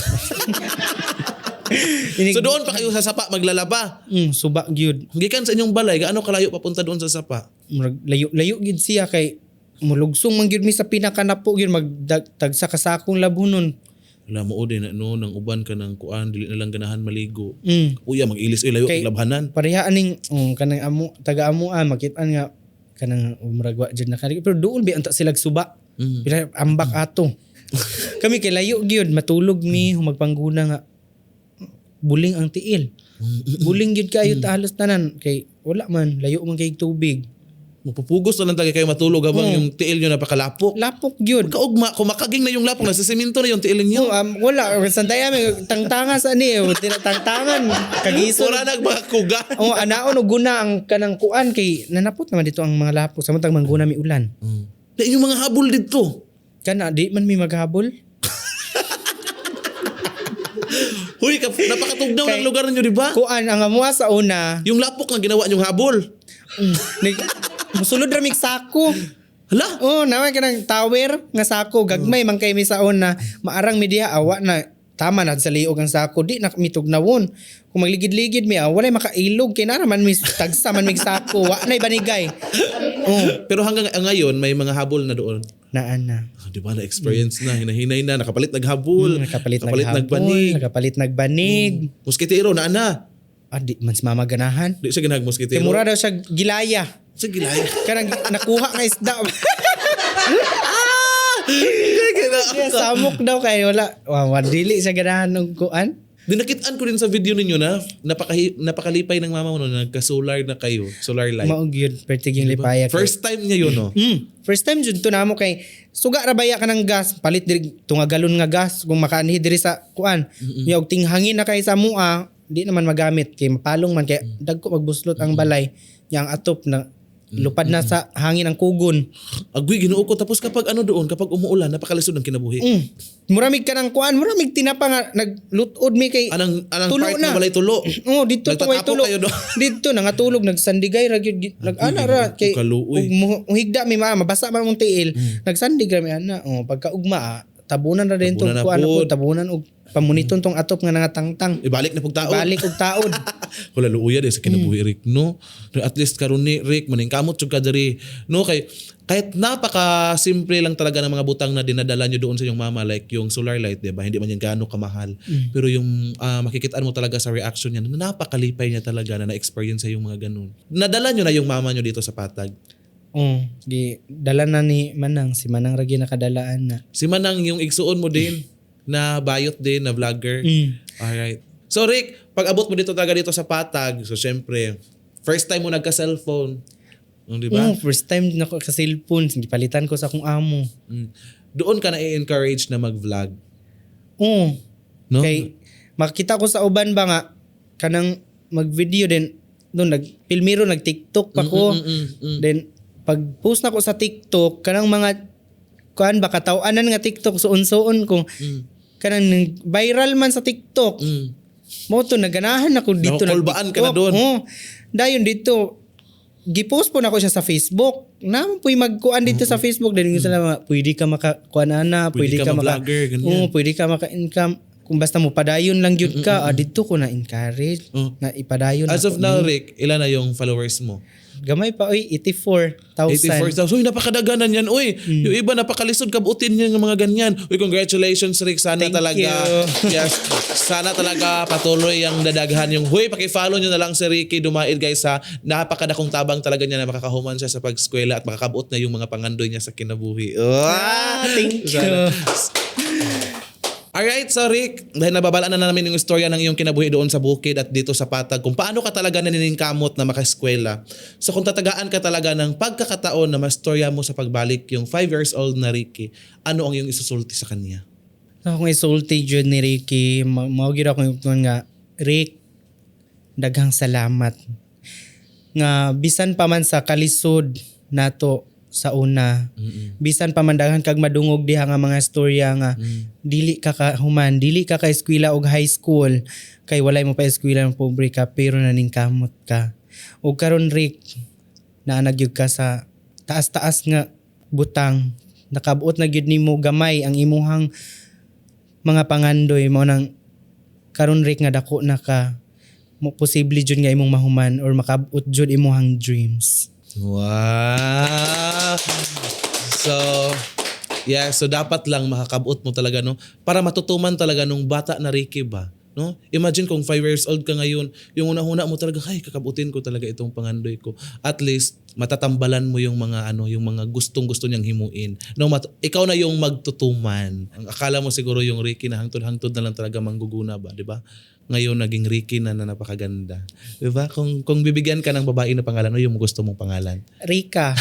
Speaker 1: Inig,
Speaker 2: So doon pa kayo sa sapa maglalaba.
Speaker 1: Suba gyud.
Speaker 2: Gikan sa inyong balay, gaano kalayo papunta doon sa sapa?
Speaker 1: Murag layo layo gyud siya kay mulugsong man gyud mi sa pinakanapo gyud magtagsa ka sakong labhonon.
Speaker 2: Wala mo din no nang uban ka ng kuan, dili na lang ganahan maligo. Uya mag-ilis oy, layo
Speaker 1: Kay-
Speaker 2: kay labhanan.
Speaker 1: Pareha aning kanang amo taga amo ah makitaan nga kanang murag wa jud nakaligo pero duol bi unta sila suba. Pila ambak ato. Kami kay layo gyud matulog mi humagpangguna nga buling ang tiil. Buling gyud kayo ta halos tanan kay wala man, layo man kay tubig.
Speaker 2: Mapupugos na lang talaga kayo matulog habang yung tiil nyo napakalapok.
Speaker 1: Lapok gyud.
Speaker 2: Kaugma, kumakaging na yung lapok, nasa simento na yung tiil ninyo.
Speaker 1: No, wala santay mi tangtanga sa ani, tangtangan kagiso.
Speaker 2: Wala nag mga kuga.
Speaker 1: Oh, anaon og guna ang kanang kuan kay nanapot naman dito ang mga lapok samtang mangguna mi ulan.
Speaker 2: Na inyong mga habol dito.
Speaker 1: Kana di man mi maghabol.
Speaker 2: Huy, napakatugnaw ng
Speaker 1: Kay-
Speaker 2: lugar ninyo, di ba?
Speaker 1: Kuan ang amuha sa una,
Speaker 2: Yung lapok na ginawa niyong habol.
Speaker 1: Nag musulod ra mig sako.
Speaker 2: Hala!
Speaker 1: Oh, naman kanang tower nga sako gagmay man kay mi sa una, maarang mi diha awa na tama na sa liog ang sako, di na mi tugnawon. Kung magligid-ligid mi ah, walay makailog kay nara man mi tagsa man mig sako, wa nay banigay. Oh,
Speaker 2: Pero hanggang ngayon, may mga habol na doon.
Speaker 1: Naan na.
Speaker 2: Ah, di ba, na-experience na, hinahinay na, nakapalit naghabol,
Speaker 1: Nakapalit
Speaker 2: nakapalit
Speaker 1: naghabol,
Speaker 2: nagbanig.
Speaker 1: nakapalit nagbanig.
Speaker 2: Muskitero na ana.
Speaker 1: Ah, di man si mama ganahan.
Speaker 2: Di siya ganahag
Speaker 1: Kay
Speaker 2: muskitero.
Speaker 1: mura daw siya gilaya.
Speaker 2: Sige lang.
Speaker 1: Kanang nakuha nga isda.
Speaker 2: Kaya
Speaker 1: Yeah, samok daw kay wala. Wa wa dili siya ganahan og kuan.
Speaker 2: Dinakitaan ko din sa video ninyo na napakalipay ng mama mo no, nagka-solar na kayo, solar light.
Speaker 1: Mao gyud pertig yung lipaya kay.
Speaker 2: First time niya yun, no?
Speaker 1: First time jud to namo kay suga ra baya ka ng gas, palit diri tunga galon nga gas kung makaanhi diri sa kuan. Nya og tinghangin na kay sa mua, di naman magamit kay mapalong man kay dagko magbuslot ang balay. Nya ang atop na lupad na sa hangin ang kugon.
Speaker 2: Agoy, Ginoo ko. Tapos kapag ano doon, kapag umuulan, napakalisod ng kinabuhi.
Speaker 1: Muramig ka ng kuan, muramig tinapa nga naglutod mi kay
Speaker 2: Anang
Speaker 1: Tulo
Speaker 2: part na
Speaker 1: na.
Speaker 2: walay tulo.
Speaker 1: Oh, dito to way
Speaker 2: Nagtatapok
Speaker 1: tulo.
Speaker 2: kayo doon.
Speaker 1: Dito nangatulog nagsandigay ra gyud nag-ana ra kay
Speaker 2: Kaluoy.
Speaker 1: ug higda mi ma mabasa man mong tiil. Nagsandig ra mi ana. Oh, pagka ugma ah, tabunan ra din tong
Speaker 2: Tabunan na
Speaker 1: kuan
Speaker 2: pod.
Speaker 1: ako, tabunan og pamuniton tong atop nga nangatangtang.
Speaker 2: Ibalik na pugtaon.
Speaker 1: Balik og taod.
Speaker 2: Wala luuya di sa kinabuhi Rick, no? At least karon ni Rick maningkamot jud ka diri, no? Kay kahit napaka simple lang talaga ng mga butang na dinadala nyo doon sa inyong mama, like yung solar light, di ba? Hindi man yan gaano kamahal. Pero yung makikitaan mo talaga sa reaction niya na napakalipay niya talaga na na-experience niya yung mga ganun. Nadala nyo na yung mama nyo dito sa Patag.
Speaker 1: Oh, di dala na ni Manang, si Manang ra gyud nakadalaan na.
Speaker 2: Si Manang yung igsuon mo din na bayot din na vlogger. Alright. So Rick, pag abot mo dito talaga dito sa Patag, so syempre, first time mo nagka-cellphone. Di ba?
Speaker 1: Oh, first time na ko ka cellphone, gipalitan ko sa akong amo.
Speaker 2: Doon ka na i-encourage na mag-vlog.
Speaker 1: Oh,
Speaker 2: No?
Speaker 1: kay makita ko sa uban ba nga kanang mag-video din Doon nag pilmiro nag TikTok pa ko. Then pag post na ko sa TikTok, kanang mga kuan ba, katawanan nga TikTok, suon-suon ko. Kanang viral man sa TikTok. Mao to naganahan ako dito.
Speaker 2: Nakukulbaan ka na
Speaker 1: nag-TikTok.
Speaker 2: doon.
Speaker 1: Oo. Dayon dito gipost po nako siya sa Facebook. Naman po'y magkuan dito sa Facebook. Dahil sila mga, pwede ka makakuan ana,
Speaker 2: Pwede
Speaker 1: pwede,
Speaker 2: ka
Speaker 1: ka, maka
Speaker 2: ma-vlogger, ganyan.
Speaker 1: Oo, pwede ka maka-income. Kung basta mo padayon lang gyud ka, ah, dito ko na encourage nga ipadayon
Speaker 2: As
Speaker 1: ako
Speaker 2: of now,
Speaker 1: ni.
Speaker 2: Rick, ilan na yung followers mo?
Speaker 1: Gamay pa oy, 84,000.
Speaker 2: 84,000. Uy, napakadaganan yan. Uy, yung iba napakalisod kabutin niya ng mga ganyan. Uy, congratulations, Rick. Sana
Speaker 1: Thank
Speaker 2: talaga.
Speaker 1: you.
Speaker 2: Yes. Sana talaga patuloy ang dadaghan yung. Huy, paki-follow nyo na lang si Ricky Dumaid, guys, ha. Napakadakong tabang talaga niya na makakahuman siya sa pag-eskwela at makakabuot na yung mga pangandoy niya sa kinabuhi.
Speaker 1: Ah, thank you.
Speaker 2: Sana. Alright, so Rick, dahil nababalaan na namin yung istorya ng iyong kinabuhi doon sa bukid at dito sa Patag, kung paano ka talaga naniningkamot na makaeskwela. So kung tatagaan ka talaga ng pagkakataon na mastorya mo sa pagbalik yung 5 years old na Ricky, ano ang iyong isusulti sa kanya?
Speaker 1: So, akong isulti jud ni Ricky, mao gyud ako yung nga, Rick, daghang salamat. Nga bisan pa man sa kalisod nato sa una, bisan pa man daghan kag madungog diha nga mga istorya nga dili ka ka human, dili ka ka eskwela og high school kay walay mo pa eskwela ng pobre ka, pero naningkamot ka. Og karon, Rick, naa na gyud ka sa taas-taas nga butang, nakabuot na gyud nimo gamay ang imuhang mga pangandoy. Mo nang karon, Rick, nga dako na ka mo, posible jud nga imong mahuman or makabot jud imuhang dreams.
Speaker 2: Wow! So, yeah, so dapat lang makakabot mo talaga, no? Para matutuman talaga nung bata na Ricky ba, no? Imagine kung 5 years old ka ngayon, yung una-una mo talaga, ay, kakabutin ko talaga itong pangandoy ko. At least, matatambalan mo yung mga ano, yung mga gustong-gusto niyang himuin. No, ikaw na yung magtutuman. Ang akala mo siguro yung Ricky na hangtod-hangtod na lang talaga mangguguna ba, di ba? Ngayon naging Ricky na, na napakaganda. Di ba? Kung bibigyan ka ng babae na pangalan, ano yung gusto mong pangalan?
Speaker 1: Rika.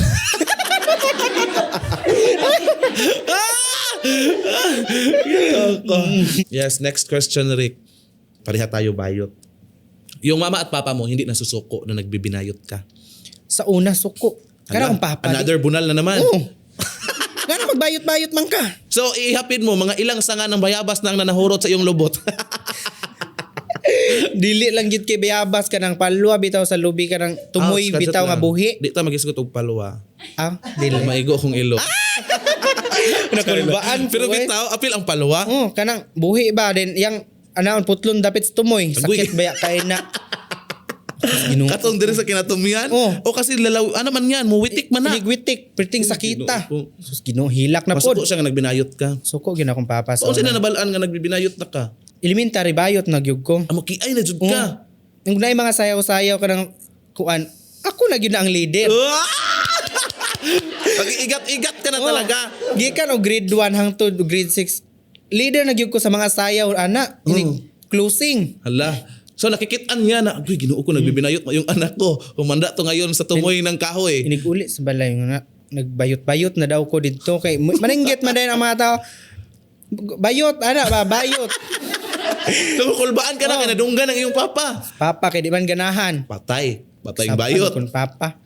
Speaker 2: Yes, next question, Rick. Pareha tayo bayot. Yung mama at papa mo hindi nasusuko na nagbibinayot ka?
Speaker 1: Sa una, suko. Kana
Speaker 2: Ala,
Speaker 1: kung papa.
Speaker 2: another bunal na naman.
Speaker 1: Oo. Ngano magbayot-bayot man ka?
Speaker 2: So ihapin mo mga ilang sanga ng bayabas na ang nanahurot sa iyong lubot.
Speaker 1: Dili lang gid kay bayabas, kanang palwa bitaw sa lubi, kanang tumoy
Speaker 2: Ouch, kadot
Speaker 1: bitaw nga
Speaker 2: lang.
Speaker 1: buhi.
Speaker 2: Di ta magisgot og palwa.
Speaker 1: Ah, dili.
Speaker 2: Maigo akong ilo.
Speaker 1: Nakulbaan
Speaker 2: Pero
Speaker 1: po, eh.
Speaker 2: bitaw, apil ang palwa.
Speaker 1: Oh, kanang buhi ba din yang anaon putlon dapit sa tumoy.
Speaker 2: Agoy.
Speaker 1: Sakit baya kay na. Ginoo.
Speaker 2: Katong diri sa kinatumian.
Speaker 1: Oh.
Speaker 2: O kasi lalaw, ano man yan, muwitik man na.
Speaker 1: Inigwitik, perting sakita.
Speaker 2: Ginoo.
Speaker 1: Sus, Ginoo, hilak na pod.
Speaker 2: Masuko siya nga nagbinayot ka.
Speaker 1: Suko gyud akong papa sa
Speaker 2: So, unsa
Speaker 1: una.
Speaker 2: na nabalaan nga nagbibinayot na ka?
Speaker 1: Elementary bayot na gyud ko.
Speaker 2: Amo kiay na jud ka.
Speaker 1: Yung naay mga sayaw-sayaw kanang kuan, ako na gyud na ang leader.
Speaker 2: Ah! Pag-igat-igat ka na
Speaker 1: Oh.
Speaker 2: talaga.
Speaker 1: Gikan og grade 1 hangtod og grade 6, leader na gyud ko sa mga sayaw ana. Inig closing.
Speaker 2: Hala. So nakikitaan niya na, "Uy, Ginoo ko, nagbibinayot mo yung anak ko. Humanda to ngayon sa tumoy ng kahoy."
Speaker 1: Inig uli sa balay nga nagbayot-bayot na daw ko didto kay maninggit man dayon ang mga tao. Bayot ana ba, bayot.
Speaker 2: Nakukulbaan ka na, kinadunggan ng iyong papa.
Speaker 1: Papa kay di man ganahan.
Speaker 2: Patay. Patay
Speaker 1: Sa-
Speaker 2: bayot.
Speaker 1: ano Kun papa.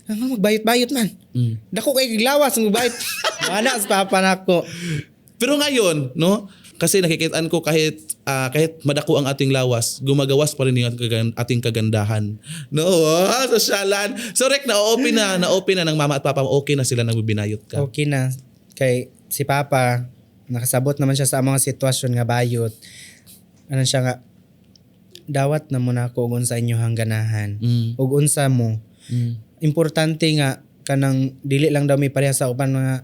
Speaker 1: Ano magbayot-bayot man. Dako kay gilawas magbayot. Ana sa papa nako.
Speaker 2: Pero ngayon, no? Kasi nakikitaan ko kahit kahit madako ang ating lawas, gumagawas pa rin yung ating kagandahan. No, ah, sosyalan. So Rek, na-open na ng mama at papa mo, okay na sila nagbibinayot ka.
Speaker 1: Okay na kay si papa nakasabot naman siya sa mga sitwasyon nga bayot. Ano siya nga, dawat na muna ako og unsa inyohang ganahan. Og unsa mo. Importante nga kanang dili lang daw mi pareha sa uban mga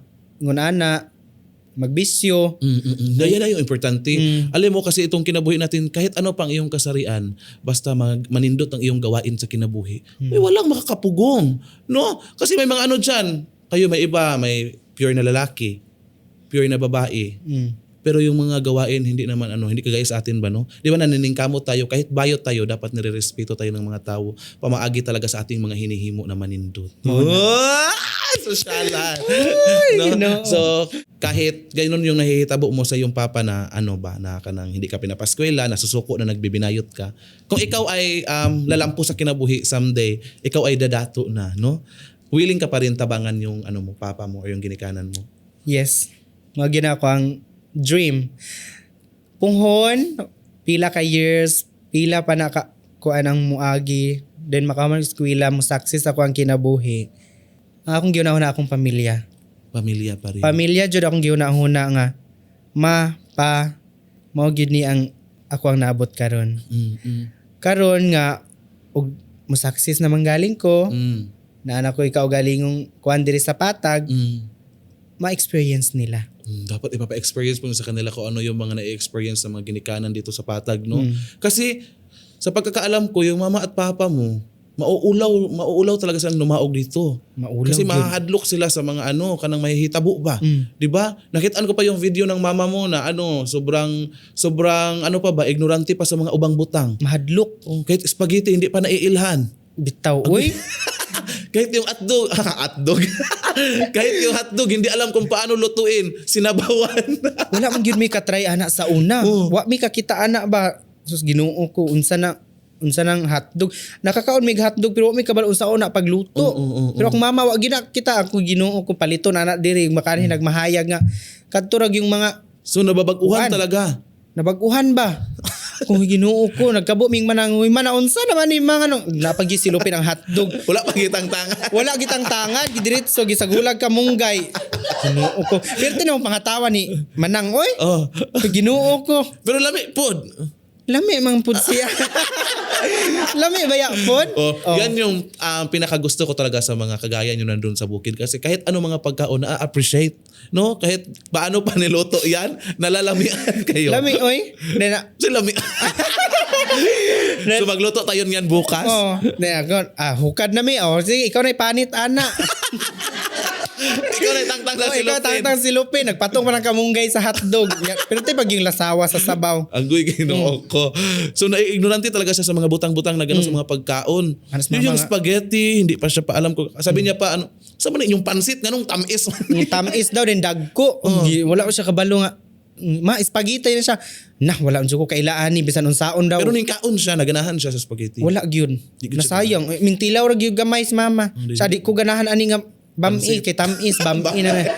Speaker 1: ngun ana magbisyo.
Speaker 2: Yan na yung importante. Alam mo kasi itong kinabuhi natin, kahit ano pang iyong kasarian, basta manindot ang iyong gawain sa kinabuhi, ay walang makakapugong. No? Kasi may mga ano dyan, kayo may iba, may pure na lalaki, pure na babae. Pero yung mga gawain, hindi naman ano, hindi kagaya sa atin ba, no? Di ba naniningkamot tayo, kahit bayot tayo, dapat nirerespeto tayo ng mga tao. Pamaagi talaga sa ating mga hinihimo na manindot. Ah! Sosyalan, no?
Speaker 1: Ginoo.
Speaker 2: So, kahit ganun yung nahihitabo mo sa iyong papa na ano ba, na kanang hindi ka pinapaskwela, nasusuko na nagbibinayot ka. Kung ikaw ay lalampo sa kinabuhi someday, ikaw ay dadato na, no? Willing ka pa rin tabangan yung ano mo, papa mo or yung ginikanan mo?
Speaker 1: Yes. Mao gyud ako ang dream. Punghon, pila ka years, pila pa na ka kuan ang muagi, then makaman eskwela, mo success ako ang kinabuhi. Ang akong giunahuna, akong pamilya.
Speaker 2: Pamilya pa rin.
Speaker 1: Pamilya jud akong giunahuna nga ma, pa, mao gyud ni ang ako ang naabot karon. Karon nga og mo success naman galing ko, naa na ko ikaw galingong kuan diri sa patag, ma-experience nila.
Speaker 2: Dapat ipapa-experience mo sa kanila kung ano yung mga na-experience ng mga ginikanan dito sa patag, no? Kasi sa pagkakaalam ko, yung mama at papa mo, mauulaw, mauulaw talaga silang lumaog dito.
Speaker 1: Maulaw
Speaker 2: Kasi
Speaker 1: gyud.
Speaker 2: mahahadlok sila sa mga ano, kanang mahihitabo ba? 'Di ba? Nakitaan ko pa yung video ng mama mo na ano, sobrang sobrang ano pa ba, ignorante pa sa mga ubang butang.
Speaker 1: Mahadlok.
Speaker 2: Oh, kahit spaghetti hindi pa naiilhan.
Speaker 1: Bitaw, uy.
Speaker 2: Kahit yung atdog, atdog. Kahit yung hotdog hindi alam kung paano lutuin, sinabawan.
Speaker 1: Wala man gyud mi katry ana sa una.
Speaker 2: Oo.
Speaker 1: Wa mi kakita ana ba. Sus, Ginoo ko, unsa nang hotdog. Nakakaon mig hotdog pero wa mi kabalo unsa una pagluto.
Speaker 2: Oo, oo, oo.
Speaker 1: Pero akong mama wa gyud na kita, ako, Ginoo ko, paliton ana diri makaanhi nagmahayag nga kadto ra yung mga
Speaker 2: So nababaguhan
Speaker 1: Uan.
Speaker 2: talaga.
Speaker 1: Nabaguhan ba? Kung Ginoo ko, nagkabo ming manang, uy, mana unsa naman ni mga ano, napagisilupin ang hotdog.
Speaker 2: Wala pa kitang tanga.
Speaker 1: Wala gitang tangan, gidiretso gisagulag ka munggay. Ginoo ko. Pero tinaw pangatawa ni Manang, oy.
Speaker 2: Oh.
Speaker 1: Ginoo ko.
Speaker 2: Pero lami pod.
Speaker 1: Lami mang pud siya. Lami ba ya pod?
Speaker 2: Oh, yan yung pinakagusto ko talaga sa mga kagaya nyo nandun sa bukid kasi kahit ano mga pagkaon na-appreciate, no? Kahit paano pa niluto yan, nalalamian kayo.
Speaker 1: Lami, oy. Then,
Speaker 2: Kasi lami. So magluto tayo niyan bukas.
Speaker 1: Oh, then ako, hukad na mi. Oh, sige, ikaw na ipanit ana.
Speaker 2: Ikaw na itangtang sa
Speaker 1: Oh, ikaw
Speaker 2: silupin.
Speaker 1: tangtang silupin, nagpatong pa ng kamunggay sa hotdog. Ya, pero te pag yung lasawa sa sabaw.
Speaker 2: Ang guy, Ginoo ko. So naiignorante talaga siya sa mga butang-butang na gano'n sa mga pagkaon.
Speaker 1: Halos
Speaker 2: Yun yung
Speaker 1: mga-
Speaker 2: spaghetti, hindi pa siya paalam ko. Sabi niya pa ano, sa man yung pansit nganong tamis man.
Speaker 1: Yung tamis daw din dagko. Wala ko siya kabalo nga. Ma, spaghetti na siya. Nah, wala unsa ko kailaan ni bisan unsaon daw.
Speaker 2: Pero ning kaon siya, naganahan siya sa spaghetti.
Speaker 1: Wala gyud.
Speaker 2: Di gyud siya
Speaker 1: Nasayang. Eh, mingtilaw ra gyud gamay si mama.
Speaker 2: Hindi.
Speaker 1: Sa di ko ganahan ani nga bam-i kay tamis, bam-i na na.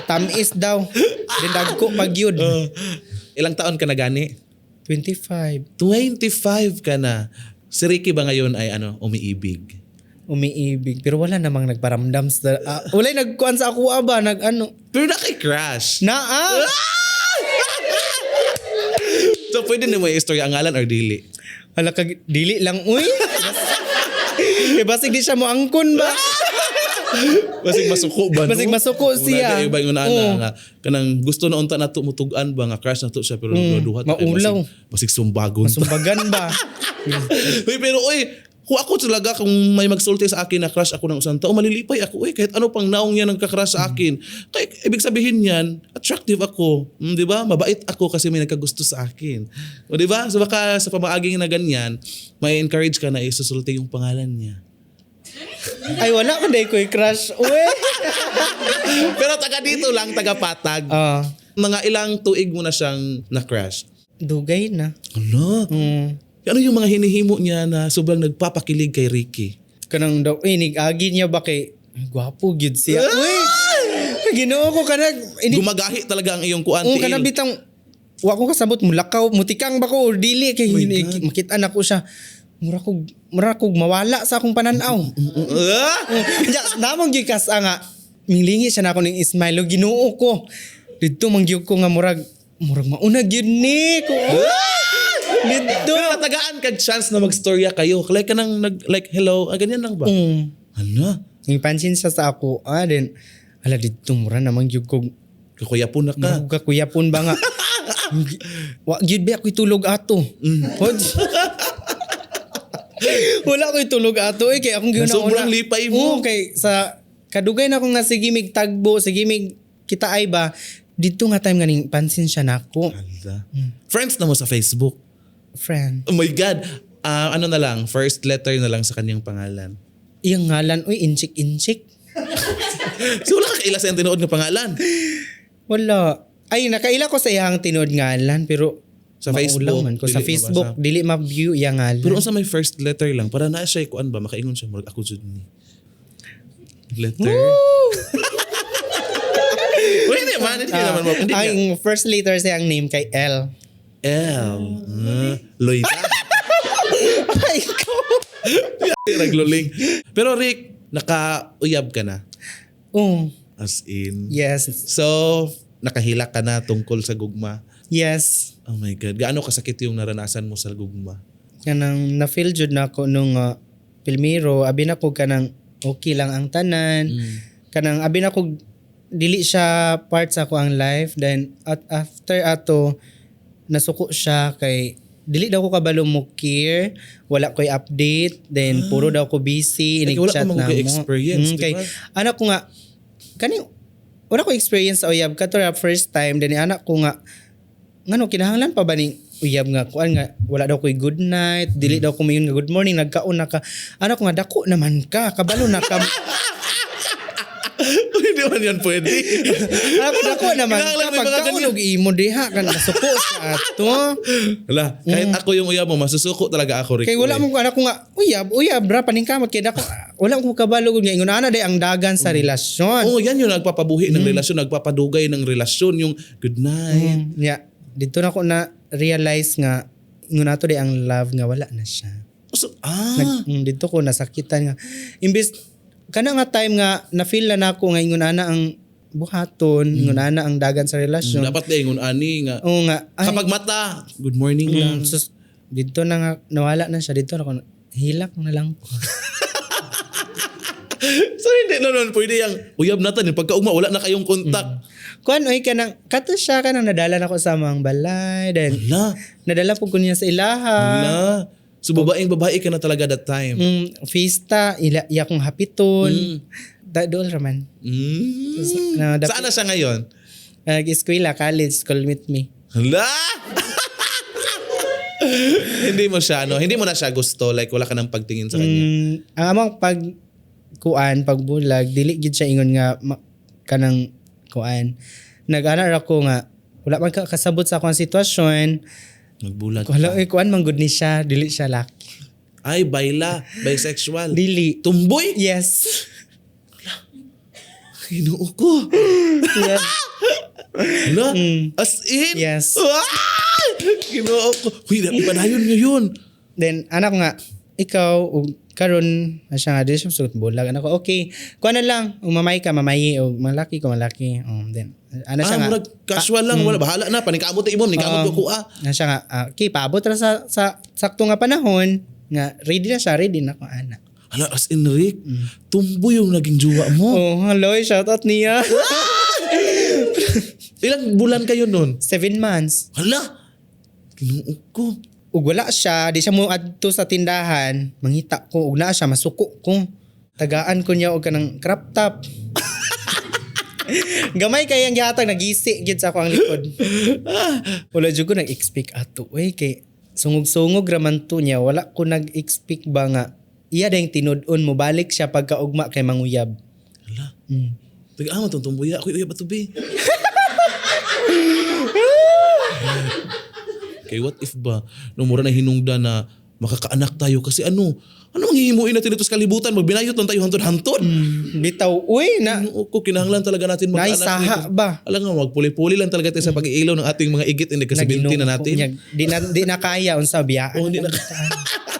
Speaker 1: Tamis daw. Din dagko pag gyud.
Speaker 2: Ilang taon ka na gani?
Speaker 1: 25.
Speaker 2: 25 ka na. Si Ricky ba ngayon ay ano, umiibig?
Speaker 1: Umiibig pero wala namang nagparamdam sa walay nagkuan sa ako ba nag ano
Speaker 2: Pero na kay crush.
Speaker 1: naa.
Speaker 2: So pwede na mo i-istorya ang ngalan or dili?
Speaker 1: Hala ka, dili lang, uy. Kay basig di siya mo angkon ba.
Speaker 2: Basig masuko ba, no?
Speaker 1: Basig masuko siya.
Speaker 2: Wala iba yung una
Speaker 1: Oo.
Speaker 2: nga kanang gusto na unta nato mutugan ba nga crush nato siya pero duhat
Speaker 1: Maulaw.
Speaker 2: Basig, basig sumbagon.
Speaker 1: Sumbagan ba.
Speaker 2: Uy, pero uy, kung ako talaga, kung may magsulti sa akin na crush ako ng isang tao, malilipay ako. Uy, kahit ano pang naong niya nagka-crush sa akin. Kaya, ibig sabihin niyan, attractive ako. Di ba? Mabait ako kasi may nagkagusto sa akin. O di ba? So baka sa pamaaging na ganyan, may encourage ka na isusulti yung pangalan niya.
Speaker 1: Ay, wala man day ko'y crush, uy.
Speaker 2: Pero taga dito lang, taga Patag. Mga ilang tuig mo na siyang na-crush?
Speaker 1: Dugay na.
Speaker 2: Ano? Ano yung mga hinihimo niya na sobrang nagpapakilig kay Ricky?
Speaker 1: Kanang daw, eh, nig-agi niya ba kay, ay, gwapo gyud siya. Uy! Ginoo ko kanag ini
Speaker 2: Gumagahi talaga ang iyong kuan.
Speaker 1: oh,
Speaker 2: tiil.
Speaker 1: kanang bitang wa ko kasabot mulakaw, mutikang ba ko or dili kay
Speaker 2: Oh my God.
Speaker 1: makita na ko siya. Mura kog mawala sa akong pananaw.
Speaker 2: Ah!
Speaker 1: Ya, namong gyud kas nga minglingi siya nako ning smile, o Ginoo ko. Didto man gyud ko nga murag mauna gyud ni ko. Didto.
Speaker 2: Pero natagaan kag chance na magstorya kayo. Like kanang nag like hello, ganyan lang ba? Ano?
Speaker 1: Ning pansin siya sa ako, then ala didto mura naman gyud ko.
Speaker 2: Kuya po na ka.
Speaker 1: Murag kakuyapon ba nga. Wa gyud ba ako'y tulog ato. Hod. Wala ko'y tulog ato eh kay akong
Speaker 2: Na
Speaker 1: giuna.
Speaker 2: sobrang lipay mo.
Speaker 1: Oo, kay sa kadugay na akong nga sige mig tagbo, sige mig kita ay ba didto nga time nga ning pansin siya nako.
Speaker 2: Ala. Friends na mo sa Facebook.
Speaker 1: Friend.
Speaker 2: Oh my God. Ano na lang, first letter na lang sa kanyang pangalan.
Speaker 1: Iyang ngalan, uy, inchik inchik.
Speaker 2: So wala ka kaila sa iyang tinuod nga pangalan.
Speaker 1: Wala. Ay, nakaila ko sa iyang tinuod ngalan pero
Speaker 2: Sa
Speaker 1: maulang
Speaker 2: Facebook,
Speaker 1: man ko. Sa
Speaker 2: dili
Speaker 1: Facebook,
Speaker 2: mabasa.
Speaker 1: dili ma-view iyang ngalan.
Speaker 2: Pero unsa may first letter lang para na siya kuan ba, makaingon siya murag ako jud ni. Letter. Uy, hindi man, hindi naman mo. Hindi niya.
Speaker 1: Ang first letter sa iyang name kay L.
Speaker 2: L. Ah, Loida.
Speaker 1: Ay, ko.
Speaker 2: Nagluling. Pero Rick, nakauyab ka na.
Speaker 1: Oh,
Speaker 2: As in.
Speaker 1: yes.
Speaker 2: So, nakahilak ka na tungkol sa gugma.
Speaker 1: Yes.
Speaker 2: Oh my God. Gaano kasakit yung naranasan mo sa gugma?
Speaker 1: Kanang na-feel jud na ako nung pilmiro, abi na ko kanang okay lang ang tanan. Kanang abi na ko dili siya part sa ako ang life, then at after ato nasuko siya kay dili daw ko kabalo mo care, wala ko'y update, then puro daw ko busy.
Speaker 2: Ay, wala
Speaker 1: Inig-chat
Speaker 2: ka man
Speaker 1: na
Speaker 2: ko'y
Speaker 1: mo.
Speaker 2: experience, di
Speaker 1: Kay
Speaker 2: ba?
Speaker 1: anak ko nga kani wala ko experience sa uyab kato ra first time, then anak ko nga ngano kinahanglan pa ba ni uyab nga kuan nga wala daw ko'y good night, dili daw ko mayon nga good morning, nagkaon na ka. Anak ko nga dako naman ka, kabalo na ka.
Speaker 2: Hindi man yan pwede.
Speaker 1: Anak ko dako naman
Speaker 2: Kinahanglan
Speaker 1: ka
Speaker 2: may mga
Speaker 1: pagkaon
Speaker 2: ganyan.
Speaker 1: og imo diha kan nasuko sa ato.
Speaker 2: Wala, kahit ako yung uyab mo, masusuko talaga ako, Rick.
Speaker 1: Kay wala mo anak ko nga uyab, uyab ra paningkamot kay dako wala ko kabalo gud nga ingon ana day ang dagan sa relasyon.
Speaker 2: Oo, yan yung nagpapabuhi ng relasyon, nagpapadugay ng relasyon, yung good night.
Speaker 1: Yeah, dito na ko na realize nga ingon ato day ang love nga wala na siya.
Speaker 2: So, ah,
Speaker 1: Dito ko nasakitan nga imbes kana nga time nga na feel na nako nga ingon ana ang buhaton, ingon ana ang dagan sa relasyon.
Speaker 2: Dapat na ingon ani nga.
Speaker 1: Oo nga. Ay,
Speaker 2: Kapag mata, good morning lang.
Speaker 1: Sus, dito na nga nawala na siya dito na ko hilak na lang ko.
Speaker 2: So hindi na nun, pwede yung uyab natin. Pagkaugma, wala na kayong contact.
Speaker 1: Kuan oy kanang kato siya kanang nadala na ko sa mga balay, then
Speaker 2: Hala,
Speaker 1: nadala po ko niya sa ilaha.
Speaker 2: hala. So babaeng babae ka na talaga that time.
Speaker 1: Fiesta ila iya kong hapiton. Da dool raman. Na,
Speaker 2: Saan na siya ngayon?
Speaker 1: Nag-eskwela, college, school meet me.
Speaker 2: Hala! Hindi mo siya, ano, hindi mo na siya gusto. Like, wala ka ng pagtingin sa kanya.
Speaker 1: Ang among pag kuan pagbulag dili gid siya ingon nga kanang kuan. Nag-ana ra ko nga wala man ka kasabot sa akong sitwasyon.
Speaker 2: Nagbulag.
Speaker 1: Wala oy kuan man gud ni siya, dili siya laki.
Speaker 2: Ay, baila. Bisexual.
Speaker 1: Dili.
Speaker 2: Tumboy?
Speaker 1: Yes.
Speaker 2: Ginoo ko.
Speaker 1: Yes.
Speaker 2: Hala? As in?
Speaker 1: Yes.
Speaker 2: Ah! Ginoo ko. Uy, padayon nyo yun.
Speaker 1: Then anak ko nga ikaw ug karon na siya nga dili siya sugot bulag. Anak ko okay. Kuan na lang, umamay ka mamayi og malaki ko malaki. Then ana siya
Speaker 2: Ah,
Speaker 1: nga
Speaker 2: murag casual lang. Wala, bahala na. Paningkamot na imo. Paningkamot ko kuha.
Speaker 1: Na siya nga okay, paabot ra sa sakto nga panahon nga ready na siya, ready na ko ana.
Speaker 2: Hala, as in, Rick, tumboy yung naging jowa mo.
Speaker 1: Oh, hello, shout out niya.
Speaker 2: Ilang bulan kayo nun?
Speaker 1: 7 months.
Speaker 2: Hala! Ginoo ko.
Speaker 1: Ug wala siya, di siya mo adto sa tindahan, mangita ko ug naa siya masuko ko. Tagaan ko niya og kanang crop top. Gamay kay ang gihatag nagisi gid sa ako ang likod. Wala jud ko nag-expect ato oy kay sungog-sungog ra man to niya, wala ko nag-expect ba nga iya dayng tinud-on mo balik siya pagkaugma kay manguyab.
Speaker 2: Hala. Taga ah, matong tumboy. Ako uyab ato, be. Kay what if ba, no mura na hinungda na makakaanak tayo kasi ano, ano ang hihimuin natin dito sa kalibutan? Magbinayot lang tayo hantod-hantod.
Speaker 1: Bitaw uy na
Speaker 2: Ano ko, kinahanglan talaga natin
Speaker 1: naay
Speaker 2: magkaanak.
Speaker 1: saha ba?
Speaker 2: Alam nga, magpuli-puli lang talaga tayo sa pag-iilaw ng ating mga igit. Hindi kasi binti na natin.
Speaker 1: Ginoo ko, Di na kaya unsa biyaan.
Speaker 2: Oh, hindi na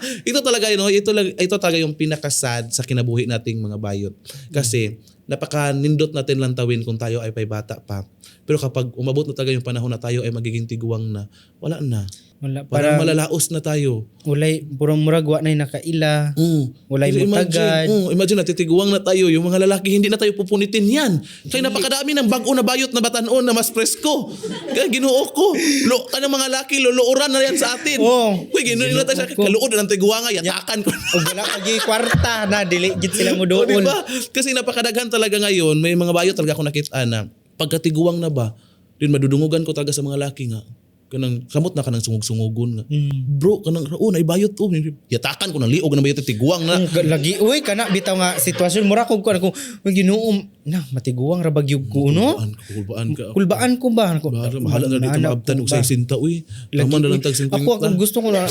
Speaker 2: ito talaga yun, no? Ito talaga yung pinakasad sa kinabuhi nating mga bayot. Kasi napakanindot natin lantawin kung tayo ay pay bata pa. Pero kapag umabot na talaga yung panahon na tayo ay magiging tiguang na, wala na.
Speaker 1: Wala
Speaker 2: Parang
Speaker 1: para
Speaker 2: malalaos na tayo.
Speaker 1: walay purong murag wa nay nakaila. Walay
Speaker 2: Kasi
Speaker 1: mutagad.
Speaker 2: Imagine, imagine natitiguang na tayo, yung mga lalaki hindi na tayo pupunitin yan. Kaya napakadami ng bago na bayot na batanon na mas presko. Kaya ginoo ko. Lo, kanang mga laki, luluuran na yan sa atin.
Speaker 1: Oo.
Speaker 2: Uy, ginoo na tayo sa kaluod na ng tiguanga, yatakan ko.
Speaker 1: Ug wala pag kwarta na dili gid sila mo
Speaker 2: O,
Speaker 1: dool.
Speaker 2: di ba? Kasi napakadaghan talaga ngayon, may mga bayot talaga ako nakita na pagkatiguang na ba, din madudungugan ko talaga sa mga laki nga. Kanang samot na kanang sungog-sungogon nga. Bro, kanang oh, naibayot oh. Yatakan ko ng liog na bayot, tiguang na.
Speaker 1: Lagi uy, kana bitaw nga sitwasyon, mura kog kuan ko, uy, Ginoo na, matiguang ra bagyog ko, no?
Speaker 2: Kulbaan ka, kulbaan ka.
Speaker 1: Kulbaan ko ba? Ako,
Speaker 2: Bahala, mahala na dito
Speaker 1: Mahala
Speaker 2: maabtan
Speaker 1: ko
Speaker 2: og
Speaker 1: ba?
Speaker 2: sa sinta uy. Tama na lang tag 50.
Speaker 1: Ako gusto ko na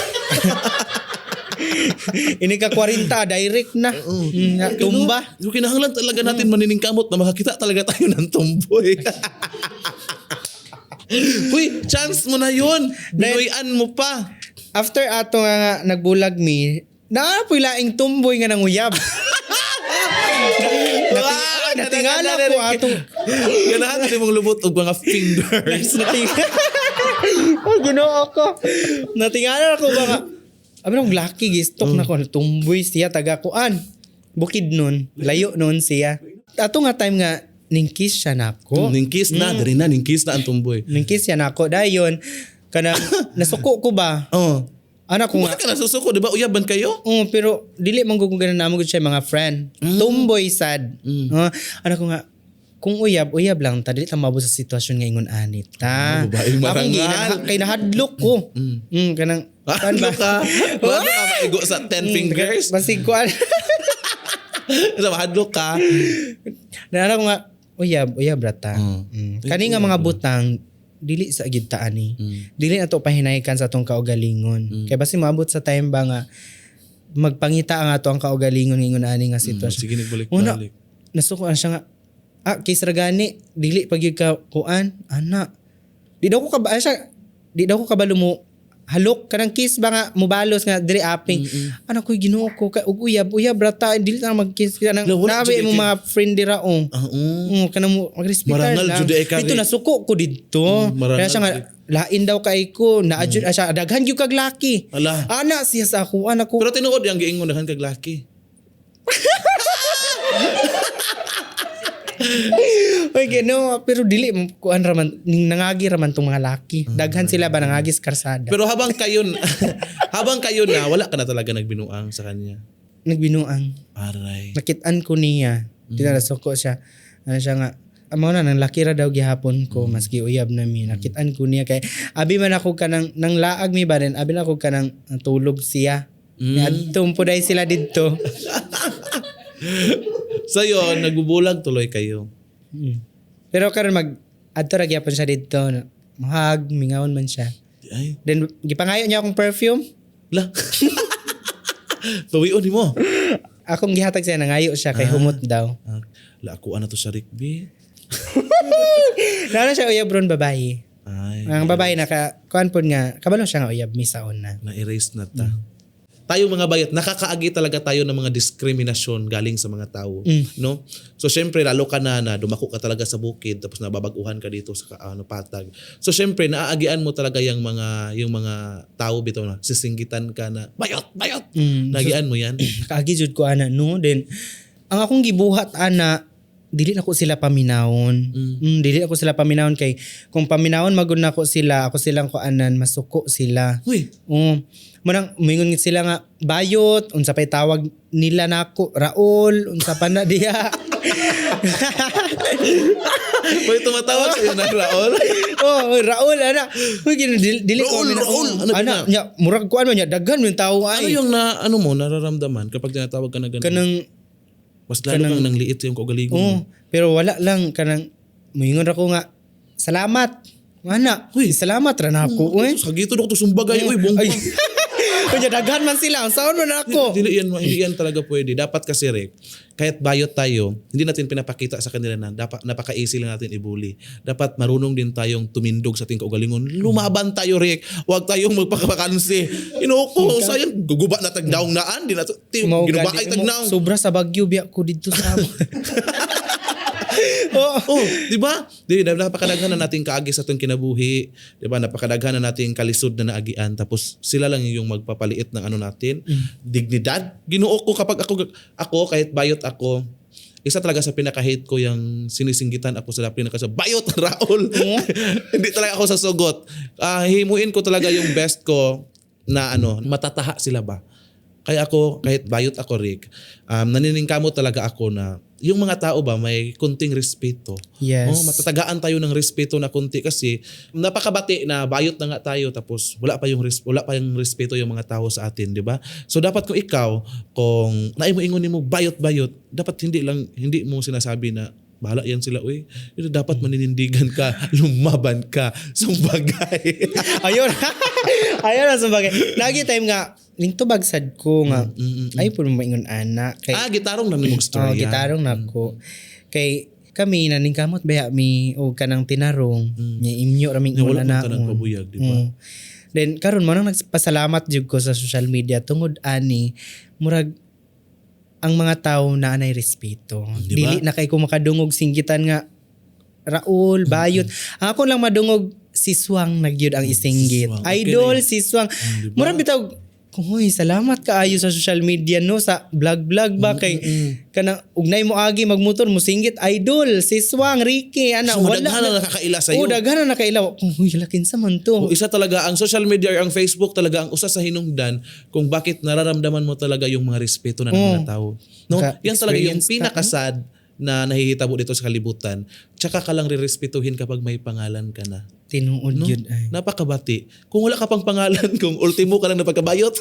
Speaker 1: ini ka 40 direct na. Nga, tumba.
Speaker 2: So, kinahanglan talaga natin maniningkamot na makakita talaga tayo ng tumboy. Uy, chance mo na yun. Binuyan mo pa.
Speaker 1: After ato nga nagbulag mi, naa po'y laing tumboy nga nanguyab. Natingala ko atong
Speaker 2: Ganahan ka mong lubot og mga fingers.
Speaker 1: Oh, Ginoo ko. Natingala ko ba nga. Abi nung lucky gistok na ko, tumboy siya, taga kuan. Bukid nun, layo nun siya. Ato nga time nga ningkis siya nako.
Speaker 2: Ningkis na, diri na, ningkis na ang tumboy.
Speaker 1: Ningkis siya nako dayon kanang nasuko ko ba?
Speaker 2: Oh.
Speaker 1: Anak ko nga.
Speaker 2: Bakit ka nasusuko, di ba? Uyaban kayo?
Speaker 1: Oo, pero dili man gud kung ganun namo gud siya mga friend. Tumboy sad. Anak ko nga, kung uyab, uyab lang ta, dili ta maabot sa sitwasyon nga ingon ani ta.
Speaker 2: Ah, babaeng
Speaker 1: Akong
Speaker 2: marangal.
Speaker 1: kay nahadlok ko. Kanang kuan
Speaker 2: Ano ka? Ano ka maigo sa 10 fingers?
Speaker 1: Basig kuan.
Speaker 2: Sa mahadlok ka.
Speaker 1: Naalala ko nga, uyab, uyab rata. Kani nga mga butang dili sa gid ta ani. Dili na to pahinaykan sa atong kaugalingon. Kay basi maabot sa time ba nga magpangita ang ato ang kaugalingon ingon ani nga sitwasyon.
Speaker 2: Sige, nagbalik-balik.
Speaker 1: Una, nasuko siya nga, kay Sragani, dili pag yun ka kuan, ana. Di daw ko kaba, siya, di daw ko kabalo mo, halok kanang kiss ba nga mubalos nga diri aping. Ana ko, Ginoo ko kay ug uyab, uyab rata, dili na mag-kiss kanang
Speaker 2: La, wala
Speaker 1: nabi
Speaker 2: jud
Speaker 1: mo
Speaker 2: kay-
Speaker 1: mga friend dira oh.
Speaker 2: Ah, oo.
Speaker 1: Kanang mo magrespetar
Speaker 2: Marangal
Speaker 1: lang.
Speaker 2: jud ay ka
Speaker 1: Dito
Speaker 2: rin.
Speaker 1: nasuko ko didto.
Speaker 2: Marangal
Speaker 1: Kaya siya nga lain daw kay ko, naadjud siya daghan gyud kag laki.
Speaker 2: Ala.
Speaker 1: Ana siya sa ako, ana ko.
Speaker 2: Pero tinuod yung giingon daghan kag laki.
Speaker 1: Oy, Ginoo, pero dili mo kuan raman ning nangagi raman tong mga laki. Daghan sila ba nangagi sa karsada.
Speaker 2: Pero habang kayo na, wala ka na talaga nagbinuang sa kanya.
Speaker 1: Nagbinuang.
Speaker 2: Aray.
Speaker 1: Nakitaan ko niya. Tinarasok ko siya. Ano siya nga, amo na nang laki ra daw gihapon ko maski uyab na mi. Nakitaan ko niya kay abi man ako kanang nang laag mi ba rin, abi na ako kanang tulog siya. Adto po dahil sila didto.
Speaker 2: So yun, nagbubulag tuloy kayo.
Speaker 1: Pero karon mag adto ra gyapon siya didto. Mahag mingaon man siya.
Speaker 2: Ay,
Speaker 1: Then gipangayo niya akong perfume.
Speaker 2: la. Tuwion mo.
Speaker 1: Akong gihatag siya, nangayo siya kay humot daw.
Speaker 2: Ah, la, ako na to sa Rigby.
Speaker 1: Nana siya uyab ron babae.
Speaker 2: Ay,
Speaker 1: Ang babae naka kuan pod nga kabalo siya nga uyab mi saon na.
Speaker 2: na-erase na ta. Tayo mga bayot, nakakaagi talaga tayo ng mga diskriminasyon galing sa mga tao, no? So syempre lalo ka na na dumako ka talaga sa bukid tapos nababaguhan ka dito sa ano, patag. So syempre naaagian mo talaga yung mga tao bitaw na sisinggitan ka na bayot, bayot. Naagian mo yan.
Speaker 1: Nakaagi jud ko ana, no? Then ang akong gibuhat ana, dili na ko sila paminawon. Dili ako sila paminawon kay kung paminawon magud nako sila, ako silang kuanan, masuko sila.
Speaker 2: Uy,
Speaker 1: Oo. Manang mingon sila nga bayot, unsa pay tawag nila nako, Raul, unsa pa na diha.
Speaker 2: may tumatawag sa iyo na Raul.
Speaker 1: Oh, Raul ana. Uy, dili ko
Speaker 2: Raul, Raul, ano
Speaker 1: ana, nya murag kuan man nya daghan man tawo
Speaker 2: Ano
Speaker 1: ay.
Speaker 2: yung na ano mo nararamdaman kapag tinatawag ka na ganun?
Speaker 1: Kanang
Speaker 2: Mas lalo kang nangliit sa iyong kaugalingon.
Speaker 1: Oh, pero wala lang kanang moingon ra ko nga salamat. Ana, huy, salamat ra na ako, uy.
Speaker 2: Sa gito do ko sumbagay uy, bongga.
Speaker 1: Ay. Unya daghan man sila, ang saon man ako.
Speaker 2: Hindi yan, hindi yan talaga pwede. Dapat kasi Rick, kahit bayot tayo, hindi natin pinapakita sa kanila na dapat napaka-easy lang natin ibuli. Dapat marunong din tayong tumindog sa ating kaugalingon. Lumaban tayo, Rick. Huwag tayong magpakabakansi. Inoko, sayang, guguba na tagdaong naan. Di na, ti,
Speaker 1: Mao
Speaker 2: ginubakay
Speaker 1: gani,
Speaker 2: tagnaong.
Speaker 1: sobra sa Bagyo biya ko didto sa amo. Oh.
Speaker 2: Oh, di ba? Di, napakadaghan na nating kaagi sa itong kinabuhi, di ba? Napakadaghan na nating kalisod na naagian, tapos sila lang yung magpapaliit ng ano natin, dignidad. Ginoo ko kapag ako ako kahit bayot ako, isa talaga sa pinaka-hate ko yung sinisinggitan ako sa pinaka sa bayot Raul. Hindi talaga ako sasugot. Ah, himuin ko talaga yung best ko na ano, matataha sila ba? Kaya ako, kahit bayot ako, Rick, naniningkamot talaga ako na yung mga tao ba may kunting respeto. Oh, matatagaan tayo ng respeto na kunti kasi napakabati na bayot na nga tayo tapos wala pa yung respeto yung mga tao sa atin, di ba? So dapat kung ikaw, kung naimo ingon nimo bayot-bayot, dapat hindi mo sinasabi na bahala yan sila, uy. Yun, dapat maninindigan ka, lumaban ka, sumbagay.
Speaker 1: Ayun. Ayun ang sabagay. Lagi time nga ningtubag sad ko nga ay po maingon ana kay
Speaker 2: Ah, gitarong lang nimong
Speaker 1: oh,
Speaker 2: story.
Speaker 1: Gitarong na ko. Kay kami naningkamot baya mi og kanang tinarong nya imyo raming
Speaker 2: Wala
Speaker 1: una
Speaker 2: man
Speaker 1: na.
Speaker 2: tanang pabuyag, di ba?
Speaker 1: Then karon mo nang nagpasalamat jud ko sa social media tungod ani murag ang mga tao na anay respeto.
Speaker 2: Di ba?
Speaker 1: Dili na kay ko makadungog singgitan nga Raul, Bayot. Ang ako lang madungog siswang nagyud ang isinggit.
Speaker 2: Siswang. Okay
Speaker 1: Idol
Speaker 2: na yun.
Speaker 1: siswang.
Speaker 2: Di ba?
Speaker 1: Murag bitaw, "Hoy, salamat kaayo sa social media no, sa vlog-vlog ba kay kanang ugnay mo agi magmotor mo singgit idol siswang Ricky ana."
Speaker 2: So,
Speaker 1: Wala
Speaker 2: daghan na nakakaila sa'yo.
Speaker 1: Oh, daghan na nakaila. Uy, lakin sa man to.
Speaker 2: Kung isa talaga ang social media or ang Facebook talaga ang usa sa hinungdan kung bakit nararamdaman mo talaga yung mga respeto na ng mga tao. No? Yan talaga yung
Speaker 1: Naka-experience ka,
Speaker 2: pinakasad na nahihitabo dito sa kalibutan. Tsaka ka lang rerespetuhin kapag may pangalan ka na.
Speaker 1: Tinuod
Speaker 2: No?
Speaker 1: yun ay.
Speaker 2: Napakabati. Kung wala ka pang pangalan, kung ultimo ka lang na pagkabayot,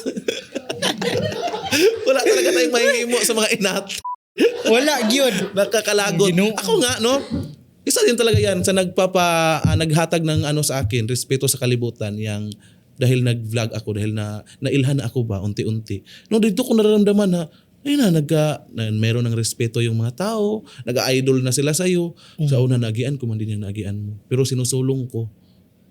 Speaker 2: wala talaga tayong mahihimo sa mga inat.
Speaker 1: Wala gyud.
Speaker 2: Nakakalagot.
Speaker 1: Ginoo.
Speaker 2: Ako nga, no? Isa din talaga yan sa naghatag ng ano sa akin, respeto sa kalibutan, yang dahil nag-vlog ako, dahil na nailhan na ako ba, unti-unti. No, dito ko nararamdaman na, ayun na, meron ng respeto yung mga tao, nag-idol na sila sa'yo. Sa una, naagian ko man din yung naagian mo. Pero sinusulong ko.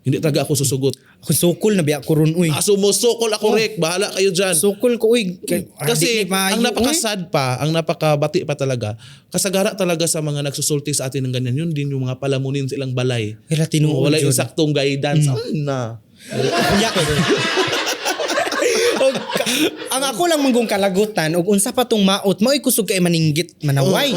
Speaker 2: Hindi talaga ako susugot.
Speaker 1: Ako sukol na biya ko ron uy.
Speaker 2: Ah, sumusukol ako, Rick. Bahala kayo dyan.
Speaker 1: Sukol ko uy.
Speaker 2: Kasi
Speaker 1: di maayo,
Speaker 2: ang
Speaker 1: uy.
Speaker 2: napaka-sad pa, ang napakabati pa talaga, kasagara talaga sa mga nagsusulti sa atin ng ganyan, yun din yung mga palamunin sa ilang balay.
Speaker 1: Kaya tinuod
Speaker 2: Wala yung
Speaker 1: yun.
Speaker 2: saktong guidance. Ano na?
Speaker 1: Ya. Og ang ako lang manggong kalagutan og unsa pa tong maot mao'y kusog kay maninggit manaway.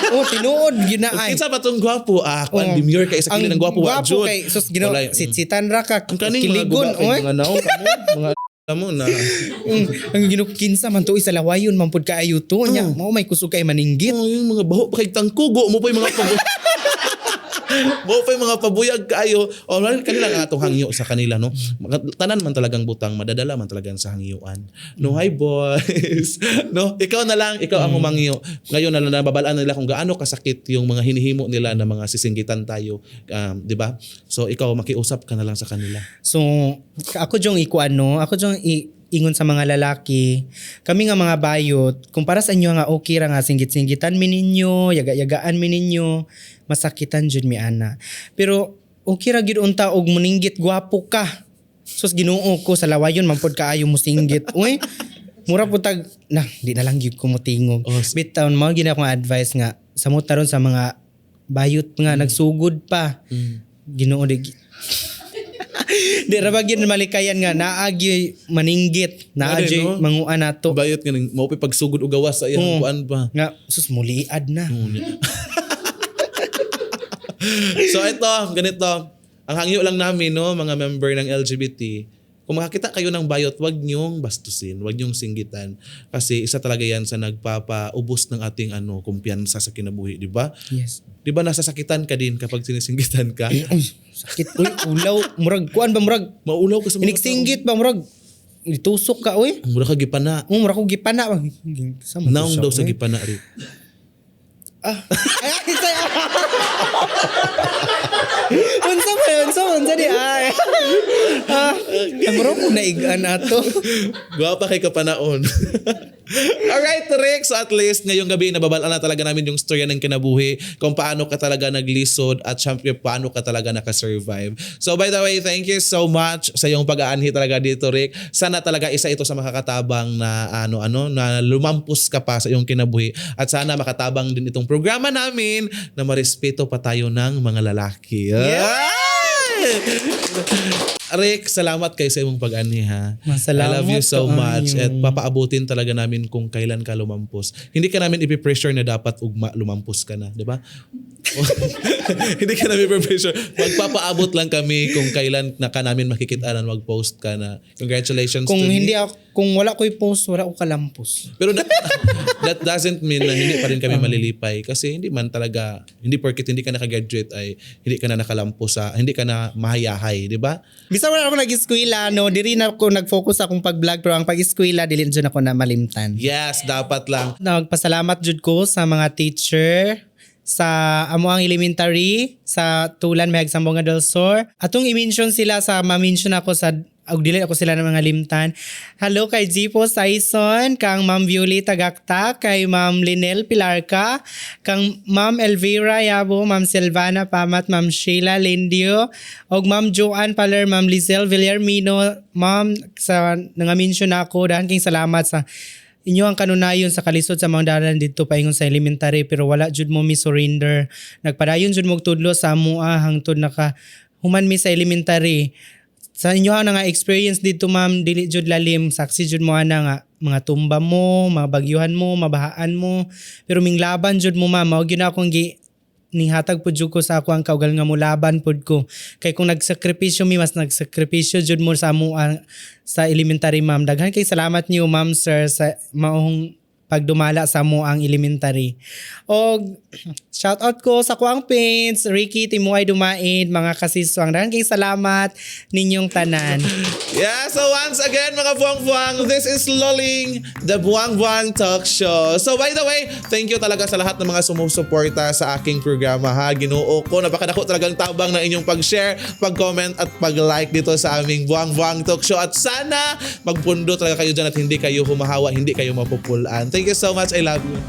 Speaker 1: Oh, tinuod gyud na ay.
Speaker 2: Kinsa pa tong gwapo? Ah, kuan
Speaker 1: Oh.
Speaker 2: demure kay sa kilid ng gwapo wa
Speaker 1: Gwapo
Speaker 2: jud.
Speaker 1: kay sus Ginoo,
Speaker 2: Walay,
Speaker 1: sitsitan ra ka
Speaker 2: Ang kaning mga
Speaker 1: kiligon
Speaker 2: guba kay
Speaker 1: oy.
Speaker 2: mga naong kamo, mga kamo na.
Speaker 1: Ang Ginoo, kinsa man to sa lawayon man pud kaayo to nya mao may kusog kay maninggit.
Speaker 2: Oh, yung mga baho pa kay tangkugo mo pa yung mga mo pa yung mga pabuyag kaayo. O kanila nga atong hangyo sa kanila no. Tanan man talagang butang madadala man talaga sa hangyuan. No, hi boys. No, ikaw na lang, ikaw ang humangyo. Ngayon na nababalaan nila kung gaano kasakit yung mga hinihimo nila na mga sisinggitan tayo, 'di ba? So ikaw makiusap ka na lang sa kanila.
Speaker 1: So ako jong ikuan no, ako jong ingon sa mga lalaki, kami nga mga bayot, kumpara sa inyo nga okay ra nga singgit-singgitan mi ninyo, yaga-yagaan mi ninyo, masakitan jud mi ana. Pero okay ra gyud unta og muninggit gwapo ka. Sus Ginoo ko sa lawayon man pod kaayo mo singgit. Uy, mura po tag na di na lang gyud ko motingog.
Speaker 2: Oh,
Speaker 1: Bitaw mao gyud akong advice nga samot taron sa mga bayot nga nagsugod pa. Ginoo di di ra ba gyud malikayan nga naa gyud maninggit, naa
Speaker 2: Ano,
Speaker 1: gyud
Speaker 2: no?
Speaker 1: manguan nato.
Speaker 2: Bayot nga ning mao pa pagsugod og gawas sa iyang kuan pa.
Speaker 1: Nga sus muliad na.
Speaker 2: So ito, ganito. Ang hangyo lang namin no, mga member ng LGBT, kung makakita kayo ng bayot, wag niyong bastusin, wag niyong singgitan kasi isa talaga 'yan sa nagpapaubos ng ating ano, kumpiyansa sa kinabuhi, di ba?
Speaker 1: Yes.
Speaker 2: Di ba nasasakitan ka din kapag sinisinggitan ka?
Speaker 1: Uy, sakit uy, ulaw murag kuan ba murag
Speaker 2: Maulaw ka sa mga tao.
Speaker 1: inigsingit ba murag itusok ka uy.
Speaker 2: Mura ka gipana.
Speaker 1: Oh, murag ko gipana. Sa man to
Speaker 2: Naong
Speaker 1: siya,
Speaker 2: daw sa
Speaker 1: uy?
Speaker 2: gipana rin.
Speaker 1: Ah. Ay, ay, ay. Unsa ba yun? Unsa unsa di ay. Ah, ang murag ko naigaan ato.
Speaker 2: Gwapa kay kapanaon. Alright, Rick. So at least ngayong gabi nababalaan na talaga namin yung storya ng kinabuhi, kung paano ka talaga naglisod at syempre paano ka talaga nakasurvive. So by the way, thank you so much sa iyong pag-aanhi talaga dito, Rick. Sana talaga isa ito sa makakatabang na ano-ano na lumampos ka pa sa iyong kinabuhi at sana makatabang din itong programa namin na marespeto pa tayo ng mga lalaki.
Speaker 1: Yeah!
Speaker 2: Rick, salamat kay sa imong pag-anhi ha.
Speaker 1: Masalamat
Speaker 2: I love you so
Speaker 1: kaayo.
Speaker 2: much at papaabutin talaga namin kung kailan ka lumampos. Hindi ka namin ipipressure na dapat ugma lumampos ka na, di ba? Hindi ka namin pressure. Magpapaabot lang kami kung kailan na ka namin makikita na mag-post ka na. Congratulations
Speaker 1: Kung
Speaker 2: to
Speaker 1: hindi
Speaker 2: me.
Speaker 1: ako, kung wala ko'y post, wala ko kalampos.
Speaker 2: Pero that doesn't mean na hindi pa rin kami malilipay kasi hindi man talaga, hindi porket hindi ka nakagraduate ay hindi ka na nakalampos sa, hindi ka na mahayahay, di ba?
Speaker 1: Bisa wala ako nag-eskwela, no, diri na ako nag-focus akong pag-vlog, pero ang pag-eskwela, dili jud ako na malimtan.
Speaker 2: Yes, dapat lang.
Speaker 1: Nagpasalamat jud ko sa mga teacher sa amo ang elementary sa Tulan, Mayag, Zamboanga del Sur. Atong i-mention sila sa ma-mention ako sa og dili ako sila ng mga limtan. Hello kay Jipo Saison, kang Ma'am Violi Tagakta, kay Ma'am Linel Pilarca, kang Ma'am Elvira Yabo, Ma'am Silvana Pamat, Ma'am Sheila Lindio, og Ma'am Joanne Paler, Ma'am Lizelle Villarmino, Ma'am sa nga-mention ako, dahan king salamat sa inyo ang kanunayon sa kalisod sa mga dalan dito paingon sa elementary, pero wala jud mo mi surrender. Nagpadayon jud mo tudlo sa amoa hangtod naka human mi sa elementary. Sa inyo ang nga experience dito, ma'am, dili jud lalim, saksi jud mo ana nga mga tumba mo, mga bagyuhan mo, mabahaan mo, pero minglaban jud mo, ma'am. Mao gyud na akong gi nihatag pud jud ko sa ako ang kaugal nga mulaban pud ko kay kung nagsakripisyo mi, mas nagsakripisyo jud mo sa amoa sa elementary, ma'am. Daghan kay salamat niyo, ma'am, sir, sa maong pagdumala sa amo ang elementary. Og shout out ko sa kuang paints, Ricky Timuay Dumaid, mga kasiswang. Daghan kay salamat ninyong tanan.
Speaker 2: Yeah, so once again, mga buwang-buwang, this is Loling, the Buwang Buwang Talk Show. So by the way, thank you talaga sa lahat ng mga sumusuporta sa aking programa, ha. Ginoo ko, napakadako talagang tabang ng inyong pag-share, pag-comment at pag-like dito sa aming Buwang Buwang Talk Show. At sana magpundo talaga kayo dyan at hindi kayo humahawa, hindi kayo mapupulaan. Thank you so much. I love you.